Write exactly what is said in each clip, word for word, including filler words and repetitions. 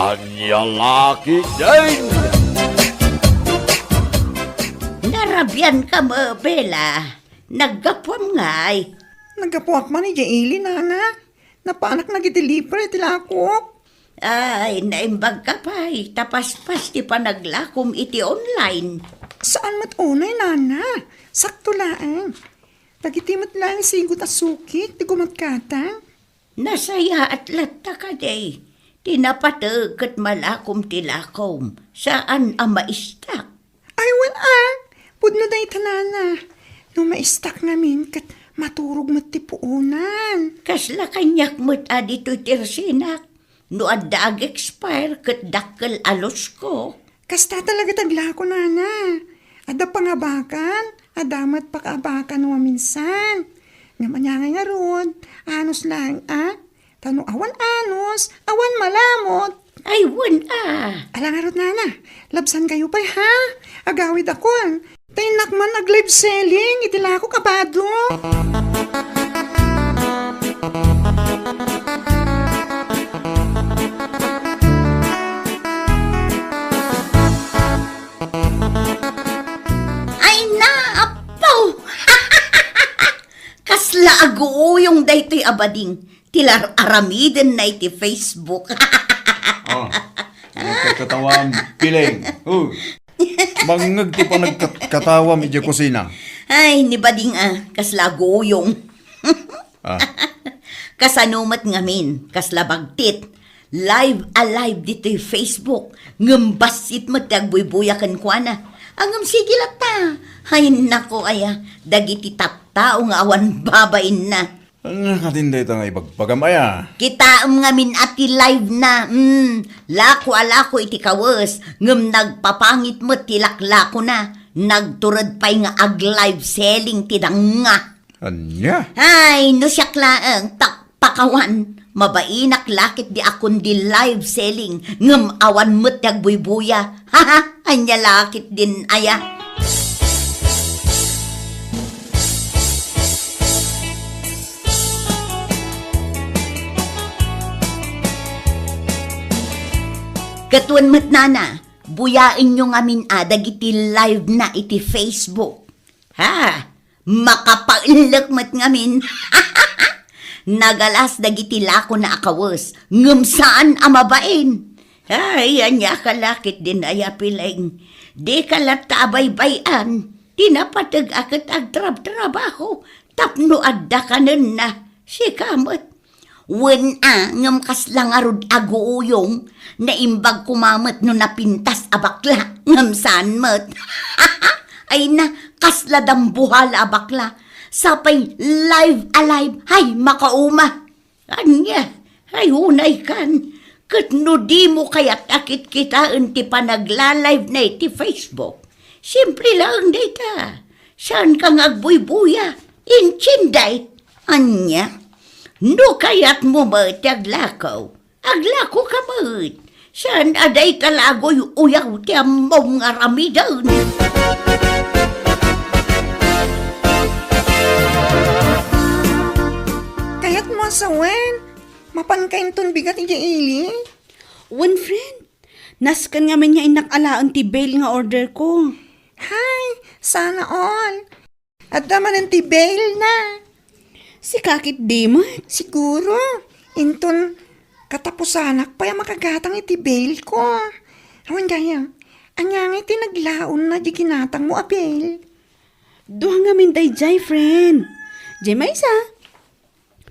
Ania la ketdin? Narabian ka met, Bella. Naggapuam ngay? Naggapuak man idiay ili, nana. Napaanak nagideliver iti lakok. Ay, naimbag ka pay, ta paspas ti panaglakom iti online. Saan met unay, nana. Sakto laeng. Dagiti met laeng sigut a sukik ti gumatgatang. Nasayaat latta kadi ti napateg ket malakom ti lakom, saan a maistak. Ay, wen a, pudno dayta, nana. No maistak ngamin ket maturog met ti puonan. Kasla kaniak met a ditoy ti resinak. No adda ag-expire ket dakkel a losko. Kasta talaga ti aglako, nana. Adda pangabakan, adda met pakaabakan no maminsan. Ngem ania ngay ngarud, anus laeng a. Ta no awan anus, awan malamot. Ay, wen a. Ala ngarud, nana, labsankayo pay, ha? Agawidakon. Ta innak man ag-live selling iti lakok a bado. Ay, naapaw! Kasla aguuyong daytoy a bading ti lar-aramidenna iti Facebook. Oh, nagkakatawam, Piling. Oh. Mangngeg ti panagkatkatawam idiay kusina. Ay, ni bading a, kasla aguuyong. Ah. Kasano met ngamin, kasla bagtit. Live a live ditoy Facebook, ngem bassit met ti agbuybuya kenkuana. Ngem sige latta. Ay, nako aya, dagiti tattao nga awan babainna. Ania katin dayta nga ibagbagam aya? Kitaem ngamin a ti live na. Mm, lako a lako iti kawes, ngem nagpapangit met ti laklakona. Nagtured pay nga ag-live selling ti dangna. Ania? Ay, no siak laeng, ta pakawan, mabainak la ketdi a kundi live selling, ngem awan met ti agbuybuya. Haha, ania la ketdin aya? Ket wen met, nana, buyaenyo ngamin a dagiti live na iti Facebook. Ha? Makapaellek met ngamin. Nagalas dagiti lakona a kawes, ngem saan a mabain. Ay, ania ka la ketdin aya, Piling? Dika latta a baybay-an ti napateg a ket agtrabtrabaho tapno adda kanenna. Sika met. Wen a, ngem kasla ngarud aguuyong, naimbag koma met no napintas a bakla, ngem saan met. Ay na, kasla dambuhala a bakla. Sapay live a live, hay makauma. Ania, ay unay kan, ket no dimo kayat a kitkitaen ti panagla-live na iti Facebook, simple laeng dayta. Saan ka nga agbuybuya, intindiay? Ania? No kayatmo met ti aglako, aglako ka met. Saan a dayta la aguy-uyaw ti ammom nga aramiden. Kayatmo a sawen, mapanka inton bigat idiay ili? Wen, friend. Nasken ngamin nga innak alaen ti bail nga order ko. Hay, sana all. Adda manen ti bail na. Sika ketdi met? Siguro, inton katapusanak pay a makagatang iti bail ko. Awan gayam, ania ngay ti naglaonna di ginatangmo a bail? Dua ngamin daydiay, friend. Diay maysa,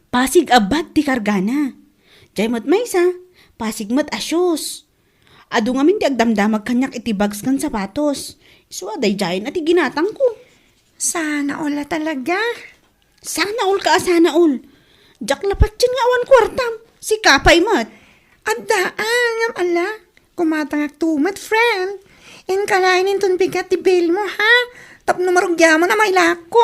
pasig a bag ti kargana. Diay met maysa, pasig met a shoes. Adu ngamin ti agdamdamag kaniak iti bags ken sapatos. Isu a daydiayen a ti ginatangko. Sana all a talaga. Sana all ka a sana all. Diak la patien nga awan kuartam. Sika pay met. Adda, ah, ngem ala. Kumatangakto met, friend. Inka laeng inton bigat ti bail mo, ha? Tapno marugiaman a mailako.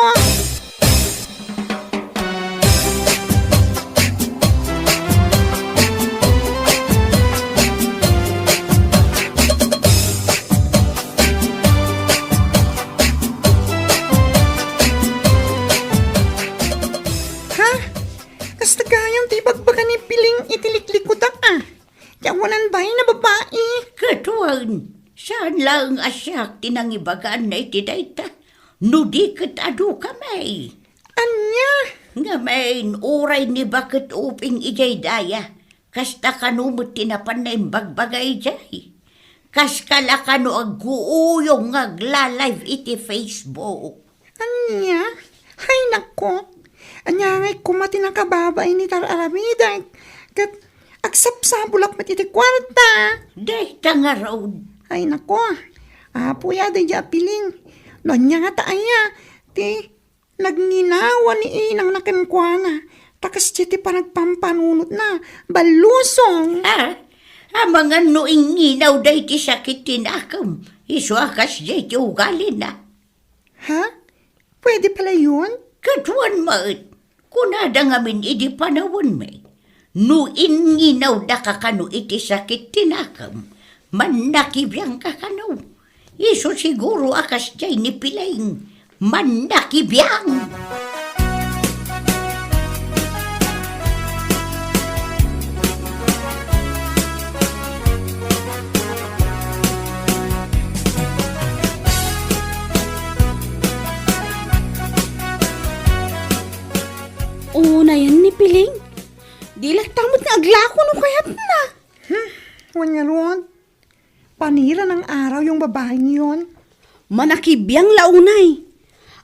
Ha? Kasta gayam ti ibagbaga ni Piling iti liklikudak, a. Ti awanan bain a babai. Saan laeng a siak ti nangibaganna iti dayta, no di ket adu kami. Ania? Ngamin, uray ni baket uping idiay daya, kasta kano met ti napanna imbagbaga idiay. Kas kala kano agguuyong nga agla-live iti Facebook. Ania? Ay, nako. Ania ngay koma ti nakababain iti ar-aramidek? Ket agsapsapulak met iti kuarta. Dayta ngarud. Ay, nako. Apo ya, daydiay a piling. No ania ngata aya ti nagnginawa ni inangna kenkuana, ta kasdiay ti panagpampanunotna, ballusong. Ha? Amangan no innginaw daydi sakit ti nakem, isu a kasdiay ti ugalina. Ha? Pwede pala yun? Kaduan met, kunada ngamin idi panawenmi. No innginaw daka kano iti sakit ti nakem, mannakibiang ka kano. Isu siguro a kasdiay ni Piling, mannakibiang. Unayen ni Piling. Di latta met nga aglako no kayatna. Hmm, wen ngarud. Panira ng araw yung babaeng yun. Manakibiang la unay.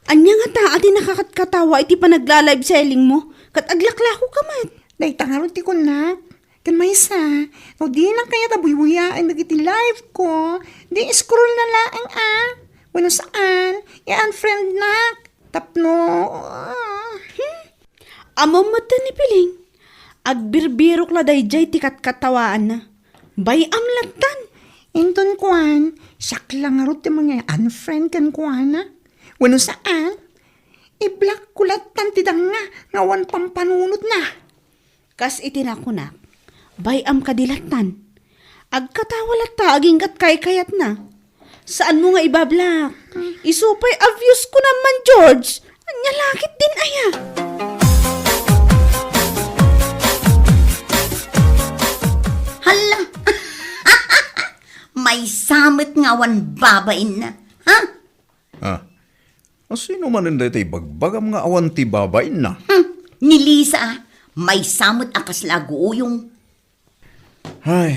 Ania ngata a ti nakakatkatawa iti panagla-live selling mo, ket aglaklako ka met? Dayta ngarud ti kunnak. Ken maysa, no dinak kayat a buybuyaen dagiti live ko, di scroll na laeng a. Wenno saan, i-unfriend nak. Tapno, ah. Hmm? Ammom met ni Piling, agbirbirok la daydiay ti katkatawaanna. Bay-am lattan. Inton kuan, siak la ngarud ti mangya-unfriend kenkuana. Wenno saan, i-block ko lattan ti danga nga awan pampanunotna. Kas iti nakunak, bay-am kadi lattan. Agkatawa latta agingga kaykayatna. Saanmo nga ibablock? Isu pay a views ko naman, George. Ania la ketdin aya? Hala! Maysa met nga awan babainna. Ha? Ah, asino manen daytoy ibagbagam nga awan ti babainna? Hmm, ni Lisa, maysa met a kasla aguuyong. Ay,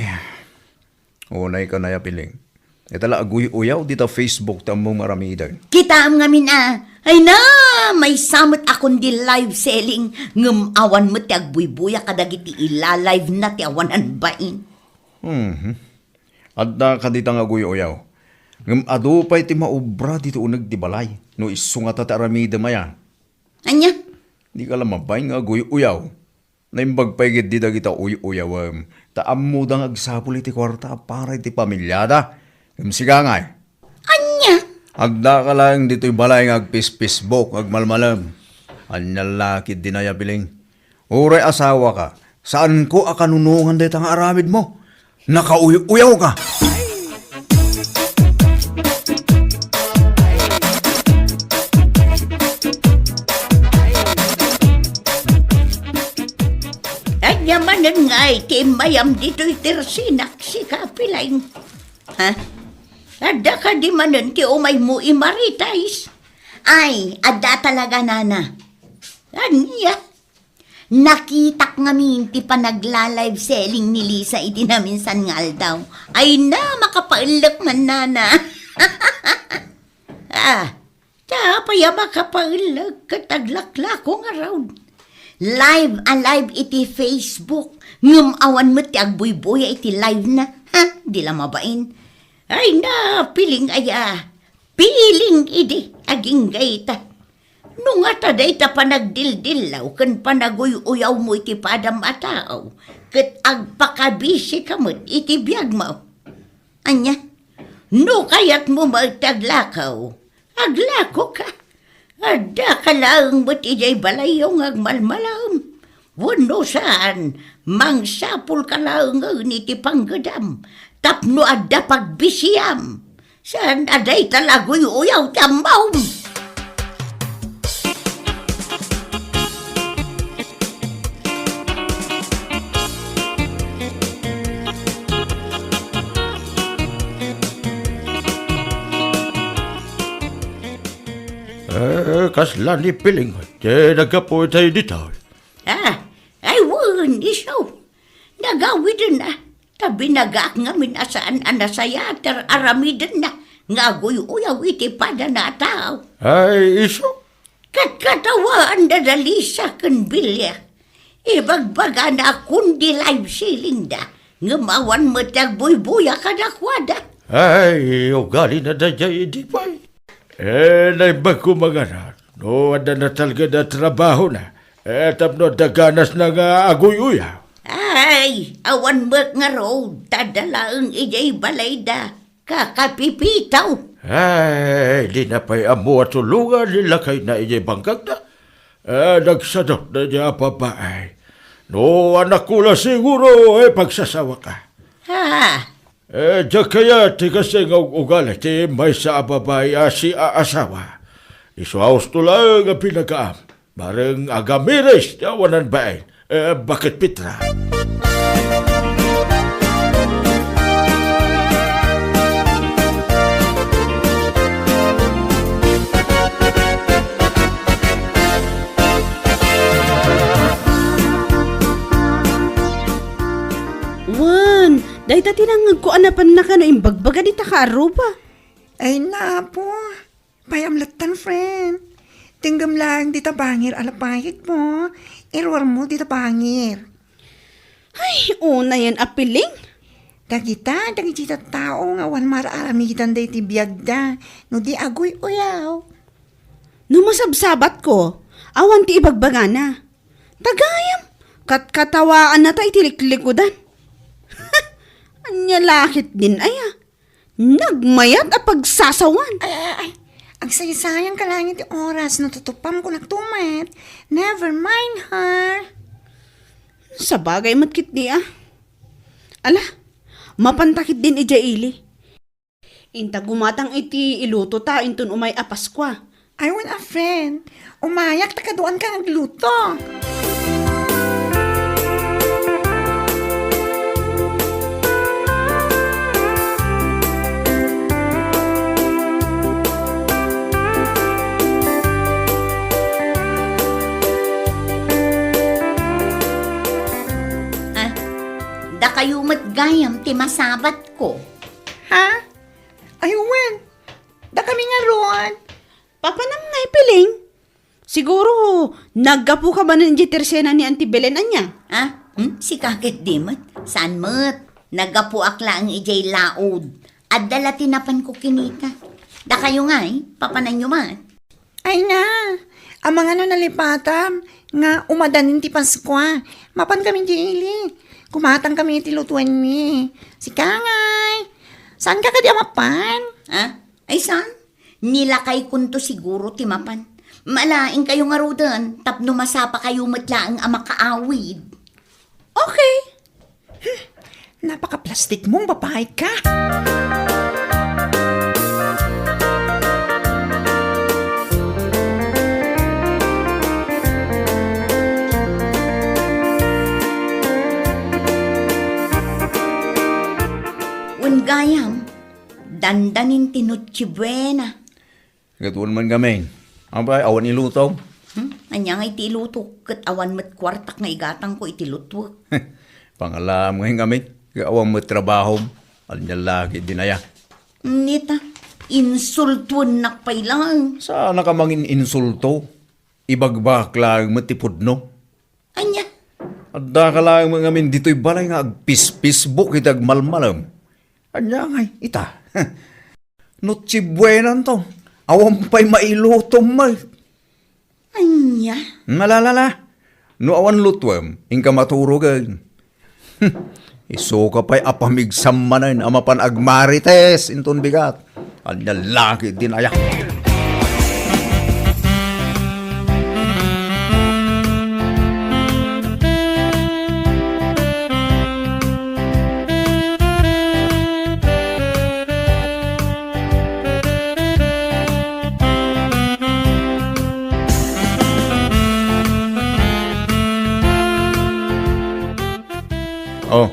unay ka na ya, Piling. Ita la aguy-uyaw dita Facebook ti ammom nga aramiden. Kitaem ngamin a, ay na, maysa met a kundi live selling, ngem awan met ti agbuybuya kadagiti ila-live na ti awanan bain. Mhm. Adda kadita nga aguy-uyaw. Ngem adu pay ti maubra ditoy uneg ti balay no isu ngata ti aramidem aya. Ania? Dika la mabain nga aguy-uyaw. Naimbag pay ketdi dagita uy-uyawem, ta ammoda nga agsapul iti kuarta a para iti pamiliada. Ngem sika ngay? Ania? Agdaka laeng ditoy balay nga agpis-Facebook, agmalmalem. Ania la ketdin aya, Piling? Uray asawaka, saanko a kanunongan dayta nga aramidmo. Nakauy-uyaw ka. Ania manen ngay ti immayam ditoy tersinak, sika, Piling? Ha? Adda kadi manen ti umaymo i Marites? Ay, adda talaga, nana. Ania? Nakitak ngamin ti panagla-live selling ni Lisa iti naminsan nga aldaw. Ay na, makapaellek man, nana. Ah, ta apay a makapaellek ket aglaklako ngarud. Live a live iti Facebook, ngem awan met ti agbuybuya iti live na. Ha? Di la mabain. Ay na, Piling aya. Piling idi, agingga ita. No ngata dayta panagdildillaw ken panaguy-uyawmo iti padam a tao, ket agpakabisika met iti biagmo. Ania? No kayatmo met ti aglakaw, aglakoka. Addaka laeng met idiay balayyo nga agmalmalaem. Wenno saan, mangsapulka laengen iti panggedam tapno adda pagbisiam. Saan a dayta la aguy-uyaw ti ammom. Kasla ni Piling ti naggapu itay ditoy? Ah, ay wen, isu. Nagawidenna. Ta binagaak ngamin a saan a nasayaat ti ar-aramidenna nga aguy-uyaw iti padana a tao. Ay, isu? Ket katawaanda da Lisa ken Bilya. Ibagbagana a kundi live selling da, ngem awan met ti agbuybuya kadakuada. Ay, ugalina daydiay idi pay. Eh, naimbag koma ngarud, no adda natalged a trabahona, eh, tapno adda ganasna nga aguy-uyaw. Ay, awan met ngarud, ta adda laeng idiay balayda. Kakapipitaw. Ay, dina pay ammo a tulongan ni lakayna idiay bangkagda. Eh, nagsadutna idiay a babai. No anakko la siguro, eh, pagsasawaka. Ha? Eh, diak kayat ti kastoy nga ug-ugali ti maysa a babai a siaasawa. Isu a husto laeng a pinakaam. Bareng agamiris ti awanan bain. Eh, bakit, Petra? Wen, dayta ti nangngegko a napanna kano imbagbaga dita kaarruba. Ay, napo. Payam lattan, friend. Tenggem laeng dita bangir a lapayek mo. Iruarmo dita bangir. Ay, unayen a piling. Dagita, dagiti tattao nga awan mar-aramidan daydi biagda no di aguy-uyaw. No masabsabatko, awan ti ibagbagana. Tagayam, katkatawaannata iti liklikudan. Ania la ketdin aya? Nagmayat a pagsasawan. Ay, ay, ay. Agsaysayan ka laeng iti oras no tutupam kunak tumet. Never mind her. Sabagay met ketdi a. Ala, mapanta ketdin idiay ili. Inta gumatang iti ilutota inton umay a Paskua. Ay, wen a friend. Umayak ta kaduan ka nga agluto. Ah, dakayo met gayam ti masabatko. Ha? Ay, wen. Dakami ngarud. Papanam ngay, Piling? Siguro, naggapuka manen idiay tersena ni Auntie Belen, ania? Ah? Hmm? Sika ketdi met? Saan met? Naggapuak laeng idiay laod. Adda la ti napanko kinita. Dakayo ngay, papananyo met? Ay na, amangan no nalipatam nga umadanin ti Paskua. Mapan kami di ili. Kumatang kami iti lutuenmi. Sika ngay. Saan ka kadi a mapan? Ah? Ay saan? Nilakaykonto siguro ti mapan. Malaingkayo ngaruden tapno masapakayo met laeng a makaawid. Okay. Hmm, napakaplastik mong babae ka. Wen gayam, dandanin ti Noche Buena. Ket wen man ngamin. Apay, awan iluto? Hmm? Ania nga iti iluto? Ket awan met kuartak nga igatangko iti lutuek. Pangalaam ngay ngamin. Ket awan met trabahom. Ania la ketdin aya? Nita, insultuennak pay laeng. Saanka mangin-insulto? Ibagbagak laeng met ti pudno. Ania? Addaka laeng met ngamin ditoy balay nga agpis-Facebook iti agmalmalem. Ania ngay ita? Noche Buenanto. Awan pay mailutom met. Ania? Nalalala. No awan lutuem, inka maturogen. Isuka pay a pamigsam manen a mapan agmarites inton bigat. Ania la ketdin aya? Oh,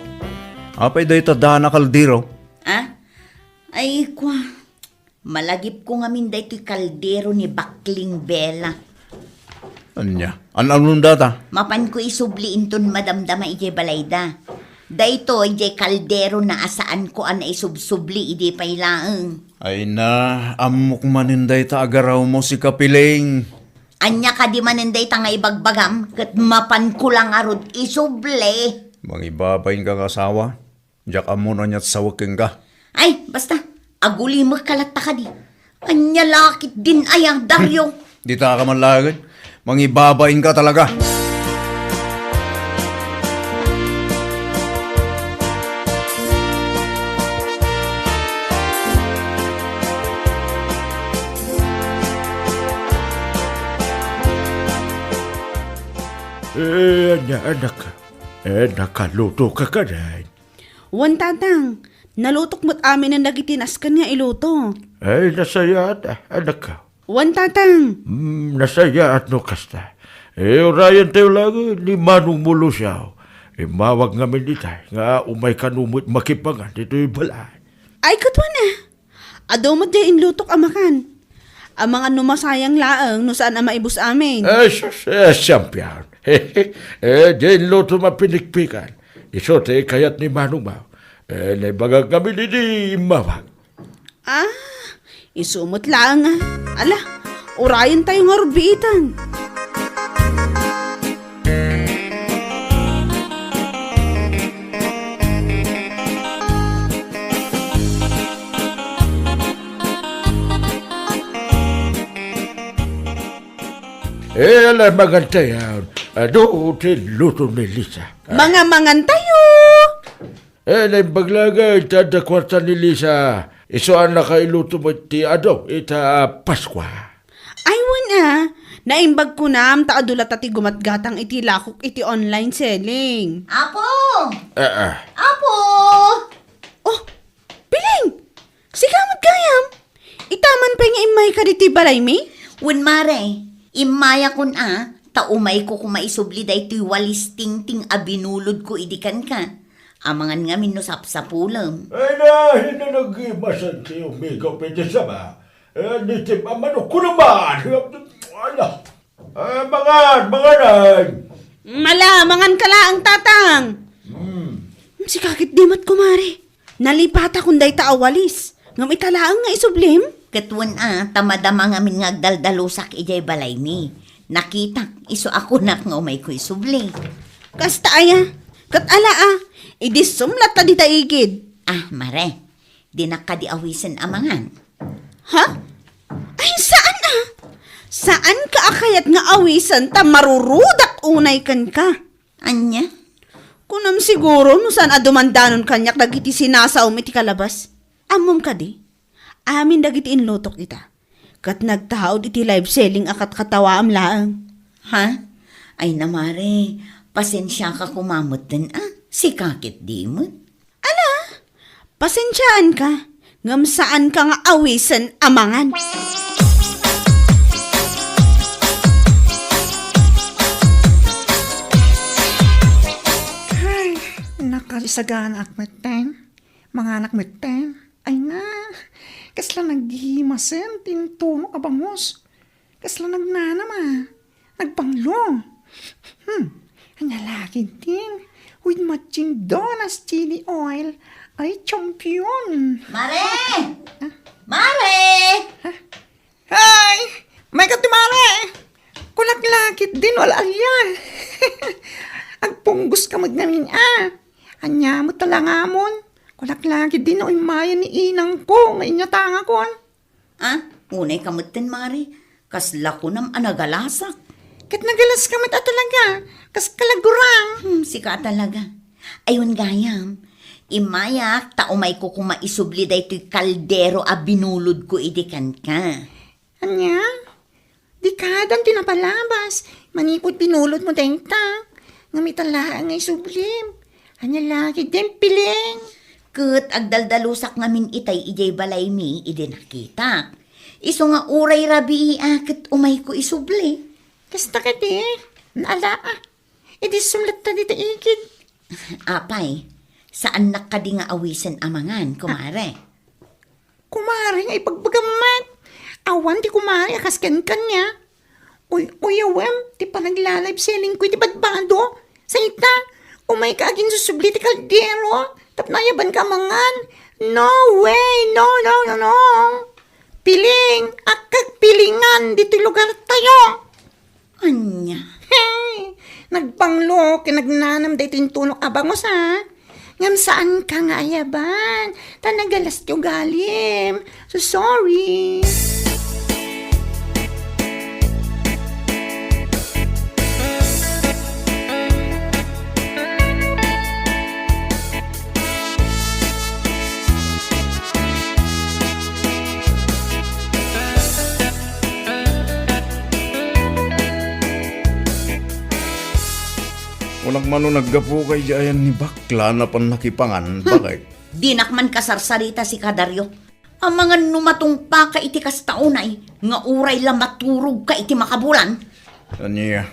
apay dayta Dana Caldero? Ah? Ay, kua. Malagipko ngamin daytoy kaldero ni Bakling Bela. Ania? An-anon data? Mapanko isubli inton madamdama idiay balayda. Daytoy, idiay kaldero na a saanko a naisubsubli idi pay laeng. Ay na, ammok manen dayta a garawmo, sika Piling. Ania kadi manen dayta nga ibagbagam, ket mapanko la ngarud isubli. Mangibabain ka nga asawa? Diak ammo no aniat sawek kenka. Ay, basta, agulimek ka latta kadi. Ania la ketdin aya, Dario? Dita ka man laeng. Mangibabain ka talaga. Eh, ania, anak? Eh, nakaluto ka kadi? Wen, Tatang. Nalutok met aminen dagiti nasken nga iluto. Ay, nasayaat, ah, anak. Wen, Tatang. Hmm, nasayaat no kasta. Eh, urayentayo laeng ni Manong Mulusiaw. Immawag ngamin itay nga umay kano met makipangan ditoy balay. Ay, ket wen, ah. Adu met diay inlutok a makan. Amangan no masayang laeng no saan a maibus amin. Eh, sus, eh, siampian. Eh, diay inluto a pinikpikan. Isu ti kayat ni Manong Mau. Eh, naibagak ngamin idi immawag. Ah, isu met laeng, ah. Ala, urayentayo ngarud biitan. Eh, ala, mangantayo. Adu ti luto ni Lisa. Mangamangantayo! Eh, naimbag laeng ta adda kuarta ni Lisa. Isu a nakailuto met ti adu ita a Paskua. Ay, wen a, naimbag kunam ta adu latta ti gumatgatang iti lakok iti online selling. Apo! Ah, ah. Apo! Oh, Piling! Sika met gayam? Ita man pay nga immayka ditoy balaymi? Wen, mare, immayakon a, ta umayko koma isubli daytoy walis tingting a binulodko idi kenka. Amangan ngamin no sapsapulem. Ay na, hinanaggimasan ti umigaw iti sama. Eh, ni Tim Amano, kuno man. Ala. Eh, mangan, mangan ay. Ala, mangan ka laeng, Tatang. Hmm. Sika ketdi met, kumare. Nalipatakon dayta a walis. Ngem ita laeng nga isublim? Ket wen a, ta madama ngamin nga agdaldalusak idiay balaymi. Nakitak, isu a kunak nga umayko isubli. Kasta aya? Ket ala a, idissum latta dita igid. Ah, mare, dinak kadi awisen a mangan. Ha? Ay, saan a? Saanka a kayat nga awisen ta marurudak unay kenka. Ania? Kunam siguro no saan a dumandanon kaniak dagiti sinasaom iti kalabas. Ammom kadi? Amin dagiti inlutok ita. Ket nagtaud iti live selling a katkatawaam laeng. Ha? Ay na, mare, pasensiaka koma metten a, sika ketdi met. Ala, pasensiaanka, ngem saanka nga awisen a mangan. Ay, nakasaganaak metten. Manganak metten. Ay na, kasla naggimasen ti intunok a bangus. Kasla nagnanam a. Nagbanglo. Hmm, ania la ketdin? With matching donas chili oil. Ay, champion. Mare! Ah? Mare! Ah? Ay! Mayka ti mare! Kunak la ketdin, wala alian. Agpunggos ka met ngamin a. Ania met a langamon? Kunak la ketdin no immayen ni inangko nga inyatangakon. Ah, unay ka metten, mare. Kasla kunam a nagalasak. Ket nagalas ka met a talaga. Kas kalagurang. Hmm, sika a talaga. Ay wen gayam, immayak ta umayko koma isubli daytoy kaldero a binulodko idi kenka. Ania? Dikadan ti napalabas. Manipud binulodmo dayta. Ngem ita laeng nga isublim. Ania la ketdin, Piling? Ket agdaldalusak ngamin itay idiay balaymi idi nakitak. Isu nga uray rabii a ket umayko isubli. Kasta kadi? Ala a. Idissum latta dita igid. Apay, saannak kadi nga awisen a mangan, kumare? Kumare nga ibagbagam met. Awan ti kumare a kas kenka nia. Uy, uyawem, ti panagla-live selling ko iti badbado. Sa ita, umay ka agin susubli ti kaldero. Tapno ayaban ka mangan. No way, no, no, no, no. Piling, akkagpilingan ditoy lugar tayo. Ania? Hey! Nagbanglo ken nagnanam daytoy intuno a bangus, a? Ngem saanka nga ayaban, ta nagalas ti ugalim. So sorry. Unak mano naggapuka idiay ayan ni bakla napan nakipangan, hmm, bakit? Dinak man kasarsarita sika, Dario. Amangan no matungpaka iti kasta unay nga uray la maturogka iti makabulan. Ania?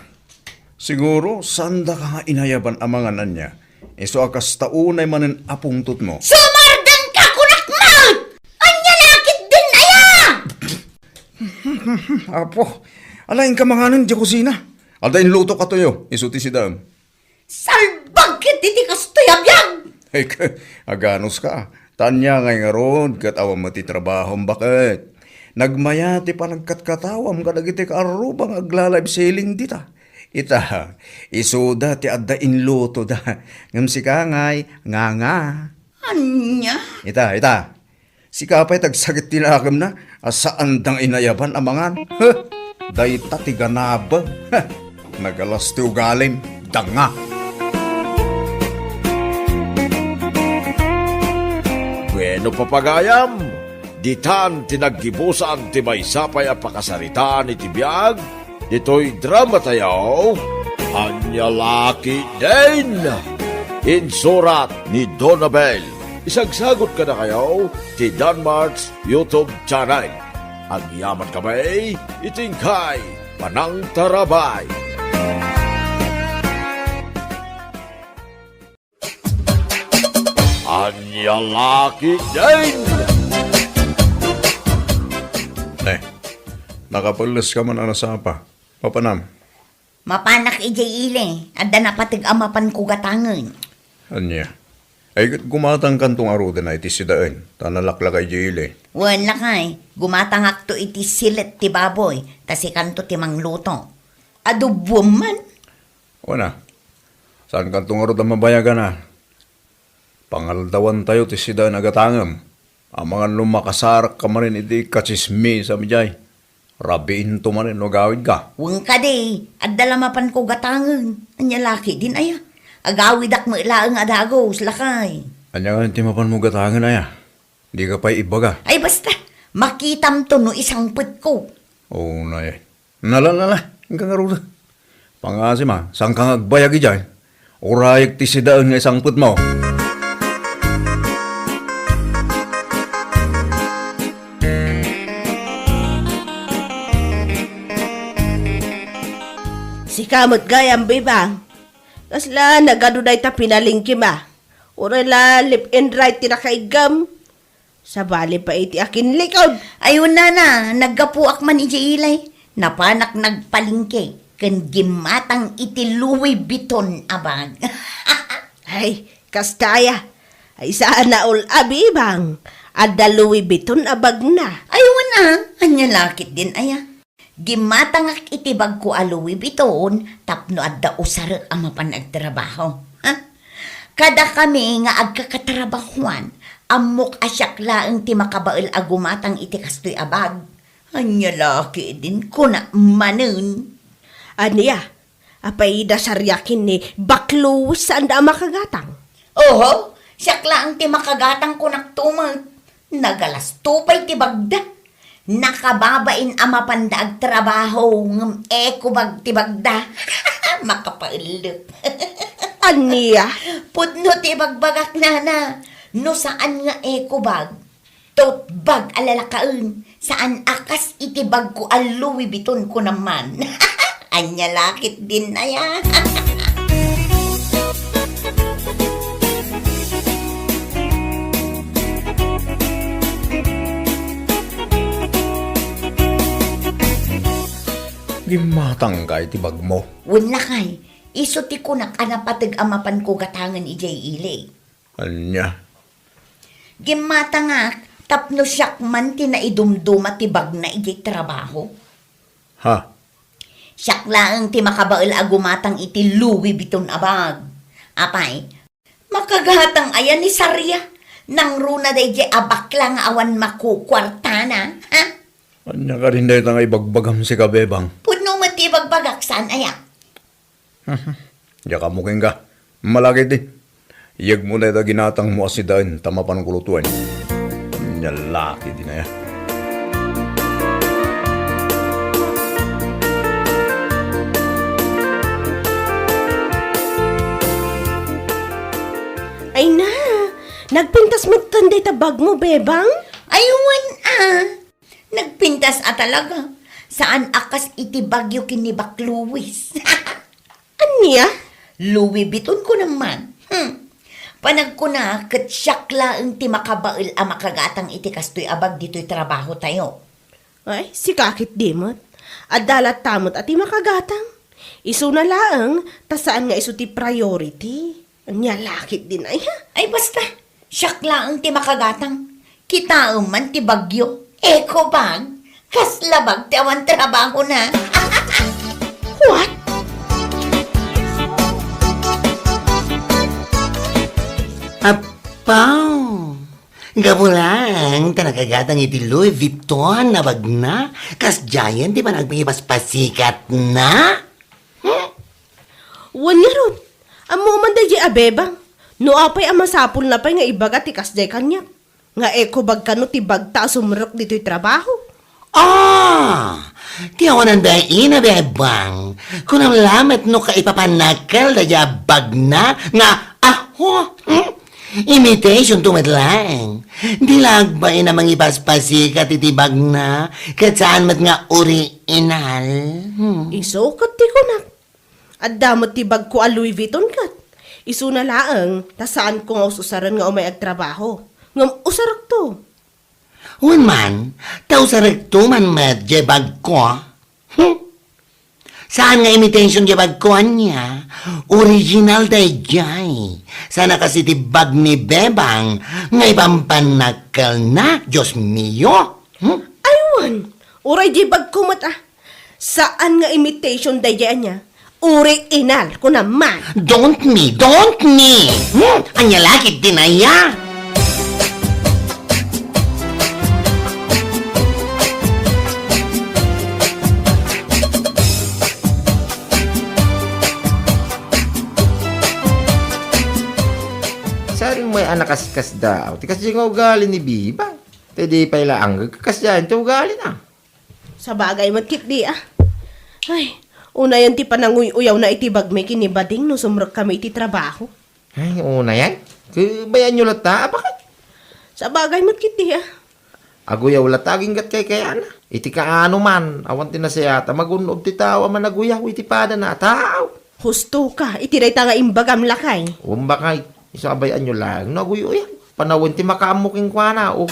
Siguro, saandaka nga inayaban a mangan ania. Isu a kasta unay manen a pungtotmo. Sumardengka, kunak met! Ania la ketdin aya? Apo, alaenka manganen idiay kusina. Adda inlutok a tuyo, isu ti sidaem. Salbag ketdi ti kastoy a biag! Ek, aganuska. Ta ania ngay ngarud ket awan met ti trabahom, baket? Nagmaya ti panagkatkatawam kadagiti kaarruba nga agla-live selling dita. Ita, isuda ti adda inlutoda. Ngem sika ngay, nganga. Ania? Ita, ita. Sika pay ti agsakit ti nakemna a saanda nga inayaban a mangan. Huh! Dayta ti ganabem. Huh! Nagalas ti ugalim. Danga. Bueno, papagayam, ditan ti naggibusan ti maysa pay a pakasaritaan iti biag ditoy dramatayo, Ania La Ketdin. Insurat ni Donabel. Isagsagut kadakayo ti Danmart's YouTube channel. Agyamankami iti inkay panangtarabay. Ania La Ketdin! Eh, nakapelles ka man a nasapa. Mapanam? Mapanak idiay ili, adda napateg a mapanko gatangen. Ania? Ay, ket gumatangkanto ngaruden iti sidaen, ta nalaklaka idiay ili. Wen, lakay, gumatangakto iti silet ti baboy, ta sikanto ti mangluto. Adoboem man. Wen a, saankanto ngarud a mabayagan a. Pangaldawantayo ti sidaen a gatangem. Amangan no makasarakka manen iti katsismisam idiay. Rabiinto manen no agawidka. Wen kadi, adda la mapanko gatangen. Ania la ketdin aya? Agawidak met laeng a dagus, lakay. Ania ngamin ti mapanmo gatangen aya? Dika pay ibaga. Ay, basta, makitamto no isangpetko. O, nay. Nala, nala, inka ngarud. Pangasim a, saanka nga agbayag idiay? Urayek ti sidaen nga isangpetmo. Sika met gayam, Bebang. Kasla nagadu dayta pinalengkem a. Uray la left and right ti nakaiggam. Sabali pay iti akinlikod. Ay, wen, nana, naggapuak man idiay ili. Napanak nagpalengke ken gimmatang iti Louis Vuitton a bag. Ay, kasta aya. Ay, saan a ol-abi, Bang. Adda Louis Vuitton a bagna. Ay, wen a, ania la ketdin aya? Gimmatangak iti bagko a Louis Vuitton tapno adda usarek a mapan agtrabaho. Ha? Kadakami nga agkakatrabahoan, ammok a siak laeng ti makabael a gumatang iti kastoy a bag. Ania la ketdin, kunak manen. Ania? Apay, dasariak ken ni Baklo, saanda a makagatang? Oho, siak laeng ti makagatang, kunakto met. Nagalasto pay ti bagda. Nakababain a mapanda agtrabaho, ngem eco bag ti bagda. Makapaellep. Ania? Pudno ti ibagbagak, nana. No saan nga eco bag, tote bag a lalakaen, saan a kas iti bagko a Louis Vuitton, kunam man. Ania la ketdin aya? Immatangka iti bagmo. Wen lakay, isu ti kunak a napateg a mapanko gatangen idiay ili. Ania? Gimmatangak tapno siak man ti naidumduma ti bagna idiay trabaho. Ha? Siak laeng ti makabael a gumatang iti Louis Vuitton a bag. Apay, makagatang aya ni Saria? Nangruna daydiay a bakla nga awan makukuartana, ha? Ania kadin dayta nga ibagbagam sika, Bebang? Pudno met ti ibagbagak, saan aya? Diak ammo kenka. Malakit di. Iyegmo dayta ginatangmo a sidaen ta mapanko lutoen. Ania lakit din aya. Ay na, nagpintas metten dayta bagmo, Bebang? Ay, wen a. Nagpintas a talaga. Saan a kas iti bagyo ken ni Back Louis. Ania? Louis Vuitton ko naman. Hmm. Panagkuna ket siak laeng ti makabael a makagatang iti kastoy a bag ditoy trabaho tayo. Ay, sika ketdi met. Adda latta met a ti makagatang. Isuna laeng, ta saan nga isu ti priority. Ania lakit din aya? Ay, basta. Siak laeng ti makagatang. Kitaem man ti bagyo. Eco bag. Kasla bag ti awan trabahona. What? Apaw! Gapu laeng ta nakagatang iti Louis Vuitton a bagna, kasdiayen ti panagpangipaspasikatna? Hmm? Wen ngarud, ammo man daydiay a Bebang. No apay a masapulna pay nga ibaga ti kasdiay kaniak, nga eco bag kano ti bagta a sumrek ditoy trabaho? Ah! Ti awanan dayta, Bebang. Kunam lamet no kaipapannakkel daydiay a bagna nga, aho, hmm? Imitation to met laeng. Di la agbain a mangipaspasikat iti bagna, ket saan met nga original. Hmm. Isu ket ti kunak. Adda met ti bagko a Louis Vuitton ket. Isuna laeng, ta saanko nga us-usaren nga umay agtrabaho. Ngem usarekto. Wen man, ta usarekto man met jay bagko. Hmm. Saan nga imitation jay bagko ania? Original dayjay. Saan a kas iti bag ni Bebang nga ipampannakkelna, Dios mio. Hmm? Ay wen, uray jay bagko met a. Saan nga imitation dayjay ania? Original, kunam man. Don't me, don't me! Hmm? Ania lakit din aya? Saring may anak kaskas daw. Ti kasdi nga ugali ni Biba. Ti di pay la anggeg, kasdiay ti ugalina. Sabagay met ketdi, a. Ay, unayen ti pananguy-uyawna iti bagmi ken ni Bading no sumrekkami iti trabaho. Ay, unayen? Kabayanyo latta, a, baket? Sabagay met ketdi, a. Aguyaw latta, aginggat kaykayana. Iti kaano man, awan ti nasayaat a magun-ob ti tao a managuyaw iti padana a tao. Husto ka iti dayta nga imbagam, lakay. Wen, lakay, isu a bay-anyo laeng no aguy-uyan. Panawen ti makaammo kenkuana, o.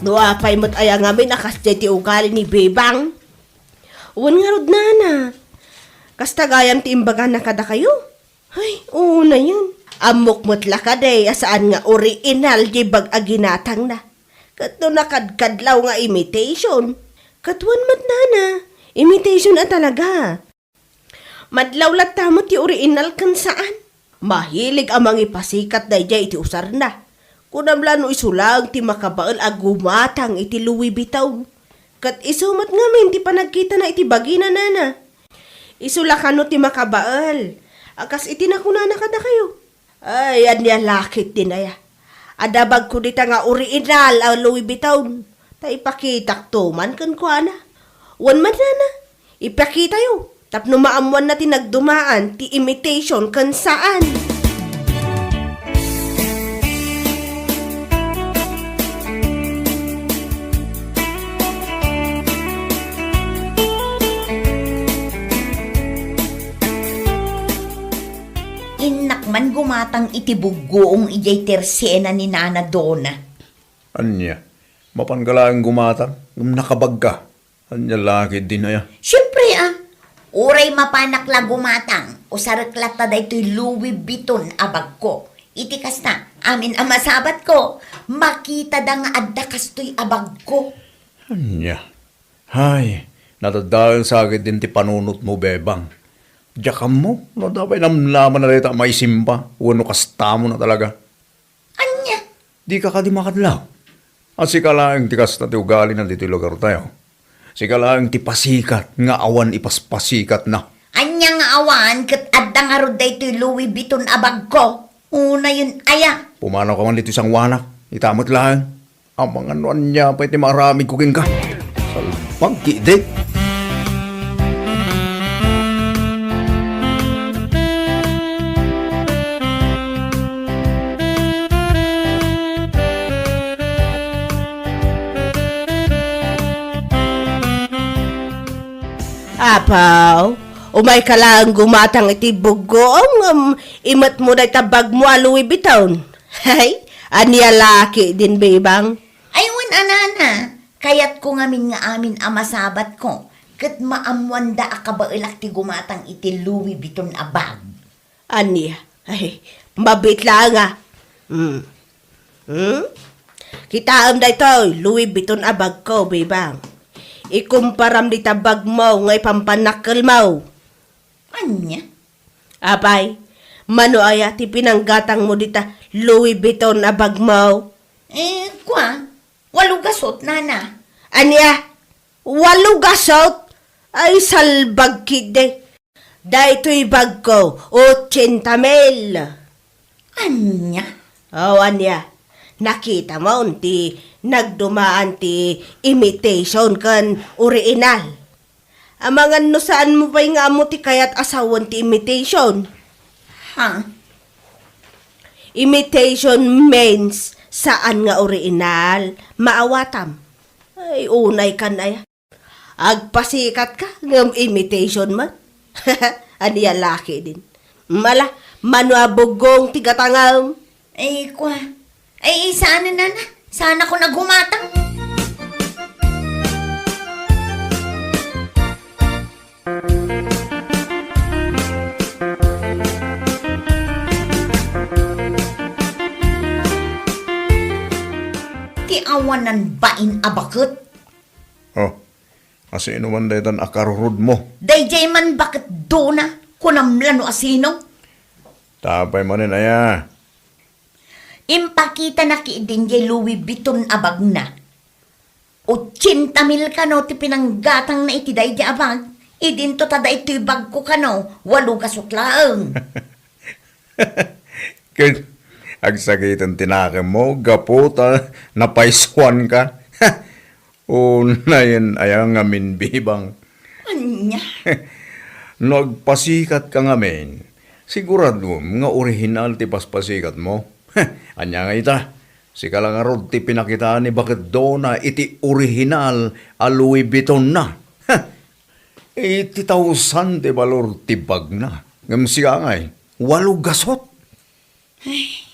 No apay met aya ngamin a kasdiay ti ugali ni Bebang? Wen ngarud, nana. Kasta gayam ti imbagana kadakayo? Ay, unayen. Ammok met la kadi a saan nga original ti bag a ginatangna. Ket no nakadkadlaw nga imitation. Ket wen met, nana, imitation a talaga. Madlaw latta met ti original ken saan. Mahilig a mangipasikat daydiay iti usarna. Kunam la no isu laeng ti makabael a gumatang iti Louis Vuitton. Ket isu met ngamin ti panagkitana iti bagina, nana. Isu la kano ti makabael a kas iti nakunana kadakayo. Ay, ania lakit din aya? Adda bagko dita nga original a Louis Vuitton. Ta ipakitakto man kenkuana. Wen met, nana, ipakitayo tapno maammoanna ti nagdumaan ti imitation ken saan. gumatang iti buggoong idiay tersena ni Nana Dona. Ania? Mapanka laeng gumatang? Ngem nakabagka. Ania la ketdin aya? Siempre, a. Uray mapanak la gumatang, usarek latta daytoy Louis Vuitton a bagko. Iti kasta, amin a masabatko, makitada nga adda kastoy a bagko. Ania? Hay, nadadael sa ketdin ti panunotmo, Bebang. Diak ammo no adda pay namnama dayta a maisimba wenno kastamo na talaga. Ania? Dika kadi makadlaw? A, sika laeng ti kasta ti ugalina ditoy lugartayo. Sika laeng ti pasikat nga awan ipaspasikatna. Ania nga awan ket adda ngarud daytoy Louis Vuitton a bagko? Unayen aya? Pumanaw ka man ditoy sangoanak. Ita met laeng. Amangan no ania pay ti maaramidko kenka. Salbag ketdi. Apaw, umayka laeng gumatang iti buggoom, ngem imetmo dayta bagmo a Louis Vuitton. Hay, ania la ketdin, Bebang? Ay, wen a, Nana, kayatko ngamin nga amin a masabatko, ket maammoanda a kabaelak ti gumatang iti Louis Vuitton a bag. Ania? Ay, mabiit laeng a. Hmm. Hmm? Kitaem daytoy, Louis Vuitton a bagko, Bebang. Ikumparam dita bagmo nga ipampannakkelmo. Ania? Apay, mano aya ti pinanggatangmo dita Louis Vuitton a bagmo? Eh, kua, walo gasut, Nana. Ania? Walo gasut? Ay, salbag ketdi. Daytoy bagko, otsenta mil. Ania? O, ania? Nakitamon ti nagdumaan ti imitation ken original. Amangan no saanmo pay nga ammo ti kayat a sawen ti imitation. Ha? Imitation means saan nga original. Maawatam. Ay, unay kan aya. Agpasikatka ngem imitation met. Ania la ketdin? Mala, mano a buggong ti gatangem? Ay, kua. Ay, saan na, Nana? Saan ako naghumatang? Ti awanan bain a baket. Oh, asino man daytan a karurudmo? Daydiay man baket Dona, kunam la no asino? Apay manen aya? Impakitana ketdin diay Louis Vuitton a bagna. Otsenta mil kano ti pinanggatangna iti daydiay a bag, idinto ta daytoy bagko kano, walo gasut laeng. Ket agsakiten ti nakemmo gapu ta napaysuanka. Unayen aya ngamin, Bebang? Ania? No agpasikatka ngamin, siguradom nga orihinal ti paspasikatmo. Ania nga ita? Sika la ngarud ti pinakitaan ni baket Dona iti orihinal a Louis Vuittonna. Eighty thousand ti balor ti bagna. Ngem sika ngay, walo gasut. Ay.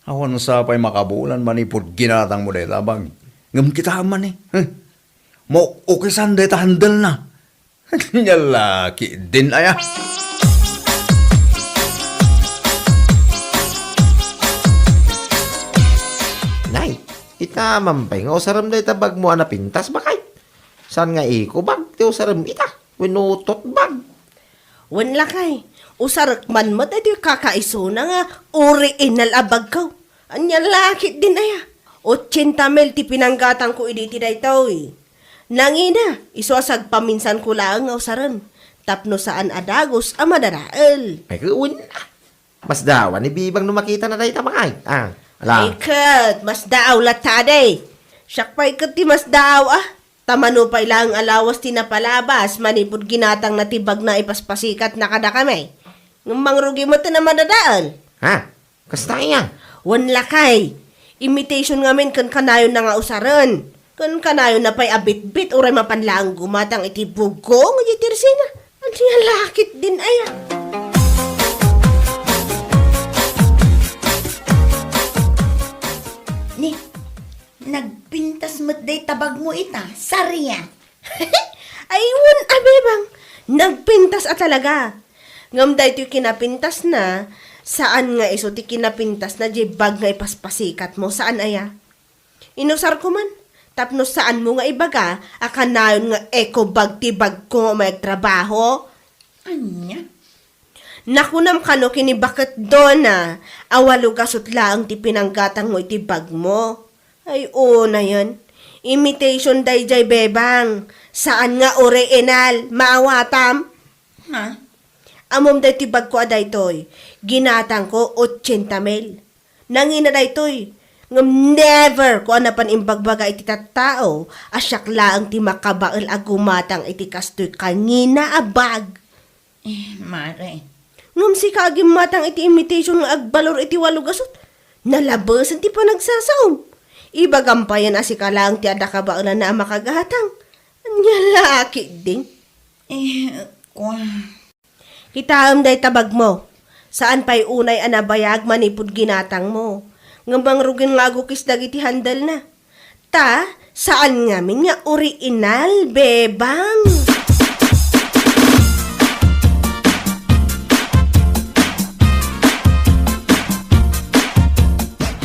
Awan sa pay makabulan manipud ginatangmo dayta a bag. Ngem kitaem man, eh. Huh? Maukisan dayta handle na. Nia la ketdin aya. Nay, ita man pay nga usarem dayta bagmo a napintas, bakay? Saan nga eco bag ti usarem ita? Wenno tote bag? Wen lakay, usarek man met daytoy kakaisuna nga original a bagko. Ania la ketdin aya? Otsenta mil ti pinanggatangko idi iti daytoy. Nangina, isu a sagpaminsanko laeng nga usaren, tapno saan a dagus a madadael. Ay, wen, ah. Masdaaw ni Bebang no makitana dayta, bakay? Ah, ala. Ay, ket, masdaaw latta, adi. Siak pay ket ti masdaaw, ah. Ta mano pay laeng a lawas ti napalabas manipud ginatangna ti bagna a ipaspasikatna kadakami. Ngem mangrugi met a madadael. Ha? Kasta aya? Wen lakay, imitation ngamin ken kanayonna nga usaren. Ken kanayonna pay a bitbit uray mapan laeng gumatang iti buggoong iti tersena. Ania la ketdin aya? met dayta bagmo ita, Saria. Ay, wen a, bebang. Nagpintas a talaga. Ngem daytoy kinapintasna, saan nga isu ti kinapintasna diay bag nga ipaspasikatmo, saan aya? Inusarko man, tapno saanmo nga ibaga a kanayon nga eco bag ti bagko nga agtrabaho? Ania? Nakunam kano ken ni Baket Dona a walo gasut laeng ti pinanggatangmo iti bagmo. Ay, unayen. Imitation daydiay, bebang. Saan nga original. Maawatam? Ha? Ammom daytoy bagko a daytoy. Ginatangko ochenta mil. Nangina daytoy. Ngem never ko a napan imbagbaga iti tattao a siak laeng ti makabael a gumatang iti kastoy kangina a bag. Eh, mare. Ngem sika a gimmatang iti imitation nga agbalor iti walo gasut, nalabesen ti panagsasaom. Ibagam payen a sika laeng ti adda kabaelanna a makagatang. Ania la ketdin? Eh, kua. Kitaem dayta bagmo. Saan pay unay a nabayag manipud ginatangmo. Ngem mangrugin nga agukis dagiti handle na. Ta, saan ngamin nga original, bebang.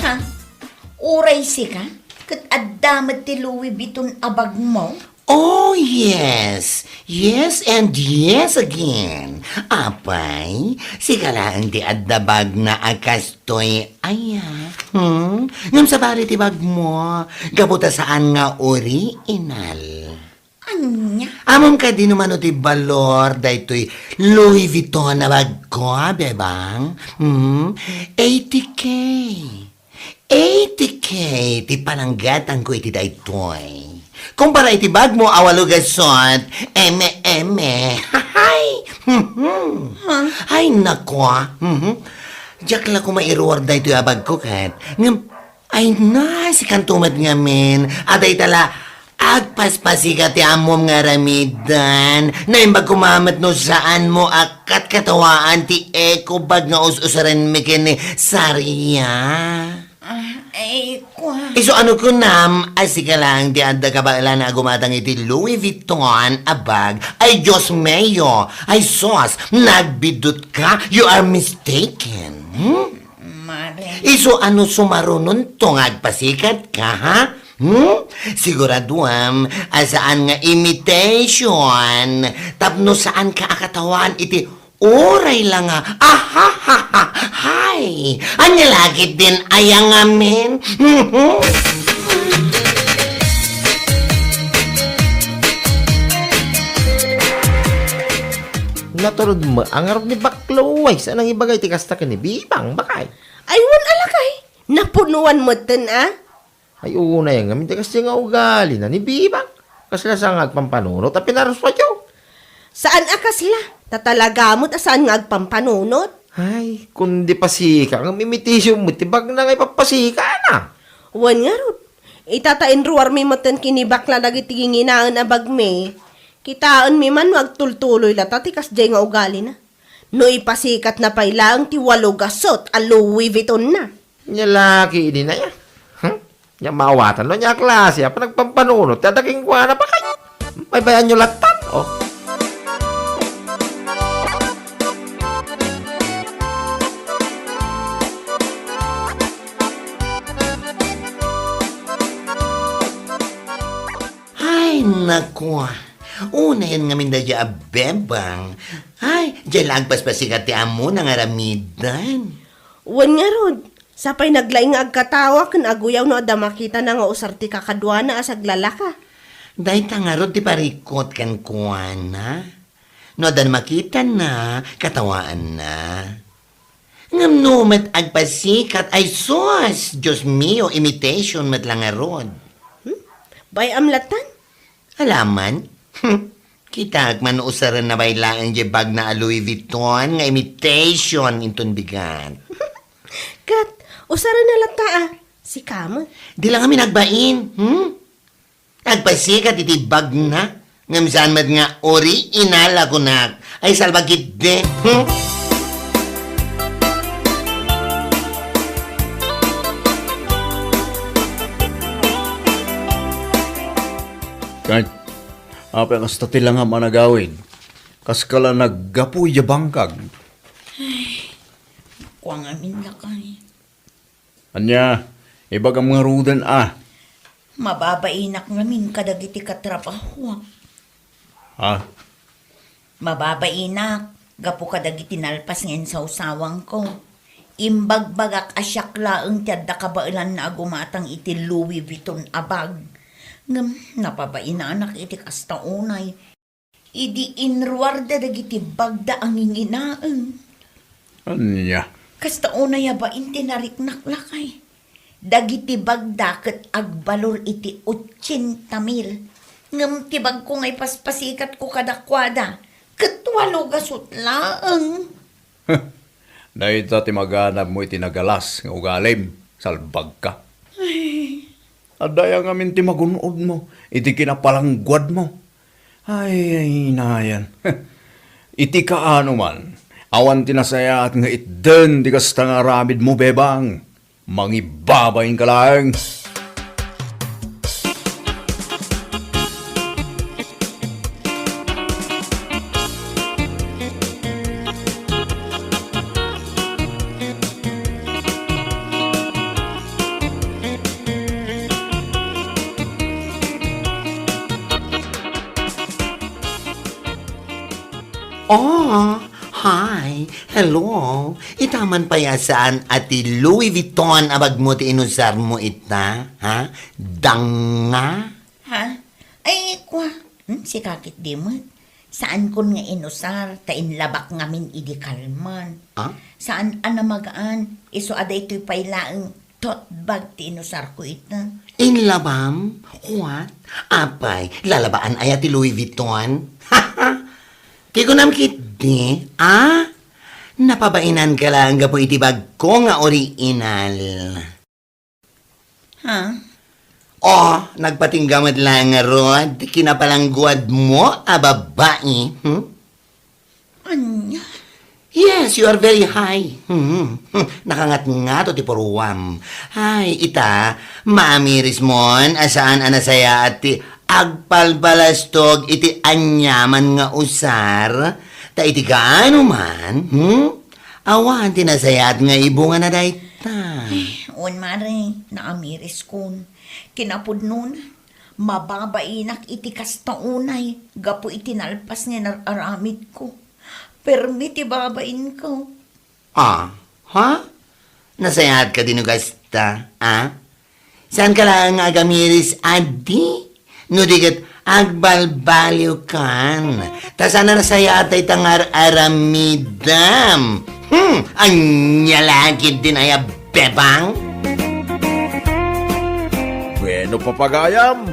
Ha? Uray sika? Ket adda met ti Louis Vuitton a bagmo? Oh, yes. Yes and yes again. Apay, sika laeng ti adda bagna a kastoy aya. Hmm? Ngem sabali ti bagmo, gapu ta saan nga original. Ania? Ammom kadi no mano ti balor daytoy Louis Vuitton a bagko, bebang? Hmm? Eighty K. Eighty K ti pananggatangko iti daytoy. Kumpara iti bagmo a walo gasut, eme, eme. Hay! Mhm. Ha? Ay, nako, ah. Mhm. Diak la koma iruar daytoy a bagko ket. Ngem, ay na, sikanto met ngamin. A dayta la, agpaspasikat ti ammom nga aramiden. Naimbag koma met no saanmo a katkatawaan ti eco bag nga us-usarenmi ken ni Saria. Ah, ay, kua. Isu ano kunam a sika laeng ti adda kabaelan a gumatang iti Louis Vuitton a bag? Ay, Dios mio! Ay, sus! Nagbidutka! You are mistaken! Hmm? Mare. Isu ano sumarunonto nga agpasikatka, ha? Hmm? Siguraduam a saan nga imitation tapno saanka a katawaan iti Uray la nga, ahahaha, hay! Ania la ketdin aya ngamin? Naturod met a ngarud ni Baklo, ay, saan nangibaga iti kasta ken ni Bibang, bakay? Ay, wen a lakay, napunoan metten a. Ay, unay ngamin ti kasdiay nga ugalina ni Bibang. Kasla saan nga agpampanunot a pinaruspayo? Saan a kasla, ta talaga met a saan nga agpampanunot. Ay, kundi pasika ngem imitation met ti bagna nga ipappasikana. Wen ngarud, ita ta inruarmi metten ken ni Bakla dagiti ginginaen a bagmi, kitaenmi man no agtultuloy lata ti kasdiay nga ugalina. No ipasikatna pay laeng ti walo gasut a Louis Vuitton na. Nia la ketdin aya. Hmm? Nia maawatan no ania a klase a panagpampanunot ti adda kenkuana, bakay. Baybayanyo lattan, oh. Ay, nako. Unayen ngamin daydiay a Bebang. Ay, diay la agpaspasikat ti ammona nga aramiden. Wen ngarud, sapay naglaing nga agkatawa ken aguyaw no adda makitana nga usar ti kakaduana a saglalaka. Dayta ngarud ti parikut kenkuana. No addan makitana, katawaanna. Ngem no met agpasikat, ay sus! Dios mio, imitation met la ngarud. Hmm? Bay-am lattan? Alaman? Kitaek man no usarenna pay laeng diay bagna a Louis Vuitton nga imitation inton bigat. Ket, usarenna latta a, sika met. Di la ngamin agbain, hmm? Agpasikat iti bagna, ngem saan met nga original a kunak. Ay, salbagitde. Hmm? Kay, apay kasta ti langam a nagawid? Kaskala naggapu idiay bangkag. Kua ngamin, lakay. Ania, ibagam ngaruden a. Mababainak ngamin kadagiti katrabahoak. Ha? Mababainak, gapu kadagiti nalpas nga insawsawangko. Imbagbagak a siak laeng ti adda kabaelanna a gumatang iti Louis Vuitton a bag. Ngem napabainanak iti kasta unay. Idi inruarda dagiti bagda a nginginaem. Ania? Kasta unay a bain ti nariknak, lakay. Dagiti bagda ket agbalor iti otsenta mil. Ngem ti bagko nga ipaspasikatko kadakuada, ket walo gasut laeng. Dayta ti maganabmo iti nagalas nga ugalim, salbagka. Ay. Adda aya ngamin ti magun-odmo iti kinapalangguadmo. Ay, ay, nayan. Iti kaano man, awan ti nasayaat nga itden ti kasta nga aramidmo, bebang. Mangibabain ka laeng. Oh, hi. Hello. Ita man pay a saan a ti Louis Vuitton a bagmo ti inusarmo ita, ha? Danga? Ha? Ay, kua. Hmm, sika ketdi met. Saankon nga inusar, ta inlabak ngamin idi kalman. Ah? Saan a namagaan, isu a daytoy pay laeng tote bag ti inusarko ita. Inlabam? What? Apay, lalabaan aya ti Louis Vuitton? Ti kunam ketdi, ah? Napabainanka laeng gapu iti bagko nga original. Ha? Oh, nagpatingga met laeng ngarud ti kinapalangguadmo a babai, hmm? Ania? Yes, you are very high. Hmm. Nakangatngato ti puruam. Ay, ita, maamirismon a saan a nasayaat ti agpalpalastog iti aniaman nga usar. Ta iti kaano man, hmm? Awan ti nasayaat nga ibungana dayta. Ay, wen, mare, naamiriskon. Kinapudnona, mababainak iti kasta unay gapu iti nalpas nga inar-aramidko. Permi ti babainko. Ah, ha? Nasayaat kadi no kasta, ah? Saanka laeng nga agamiris, adi? No di ket agbalbaliwkan. Ta saan a nasayaat dayta nga ar-aramidem. Hmm, ania la ketdin aya, bebang? Bueno, papagayam,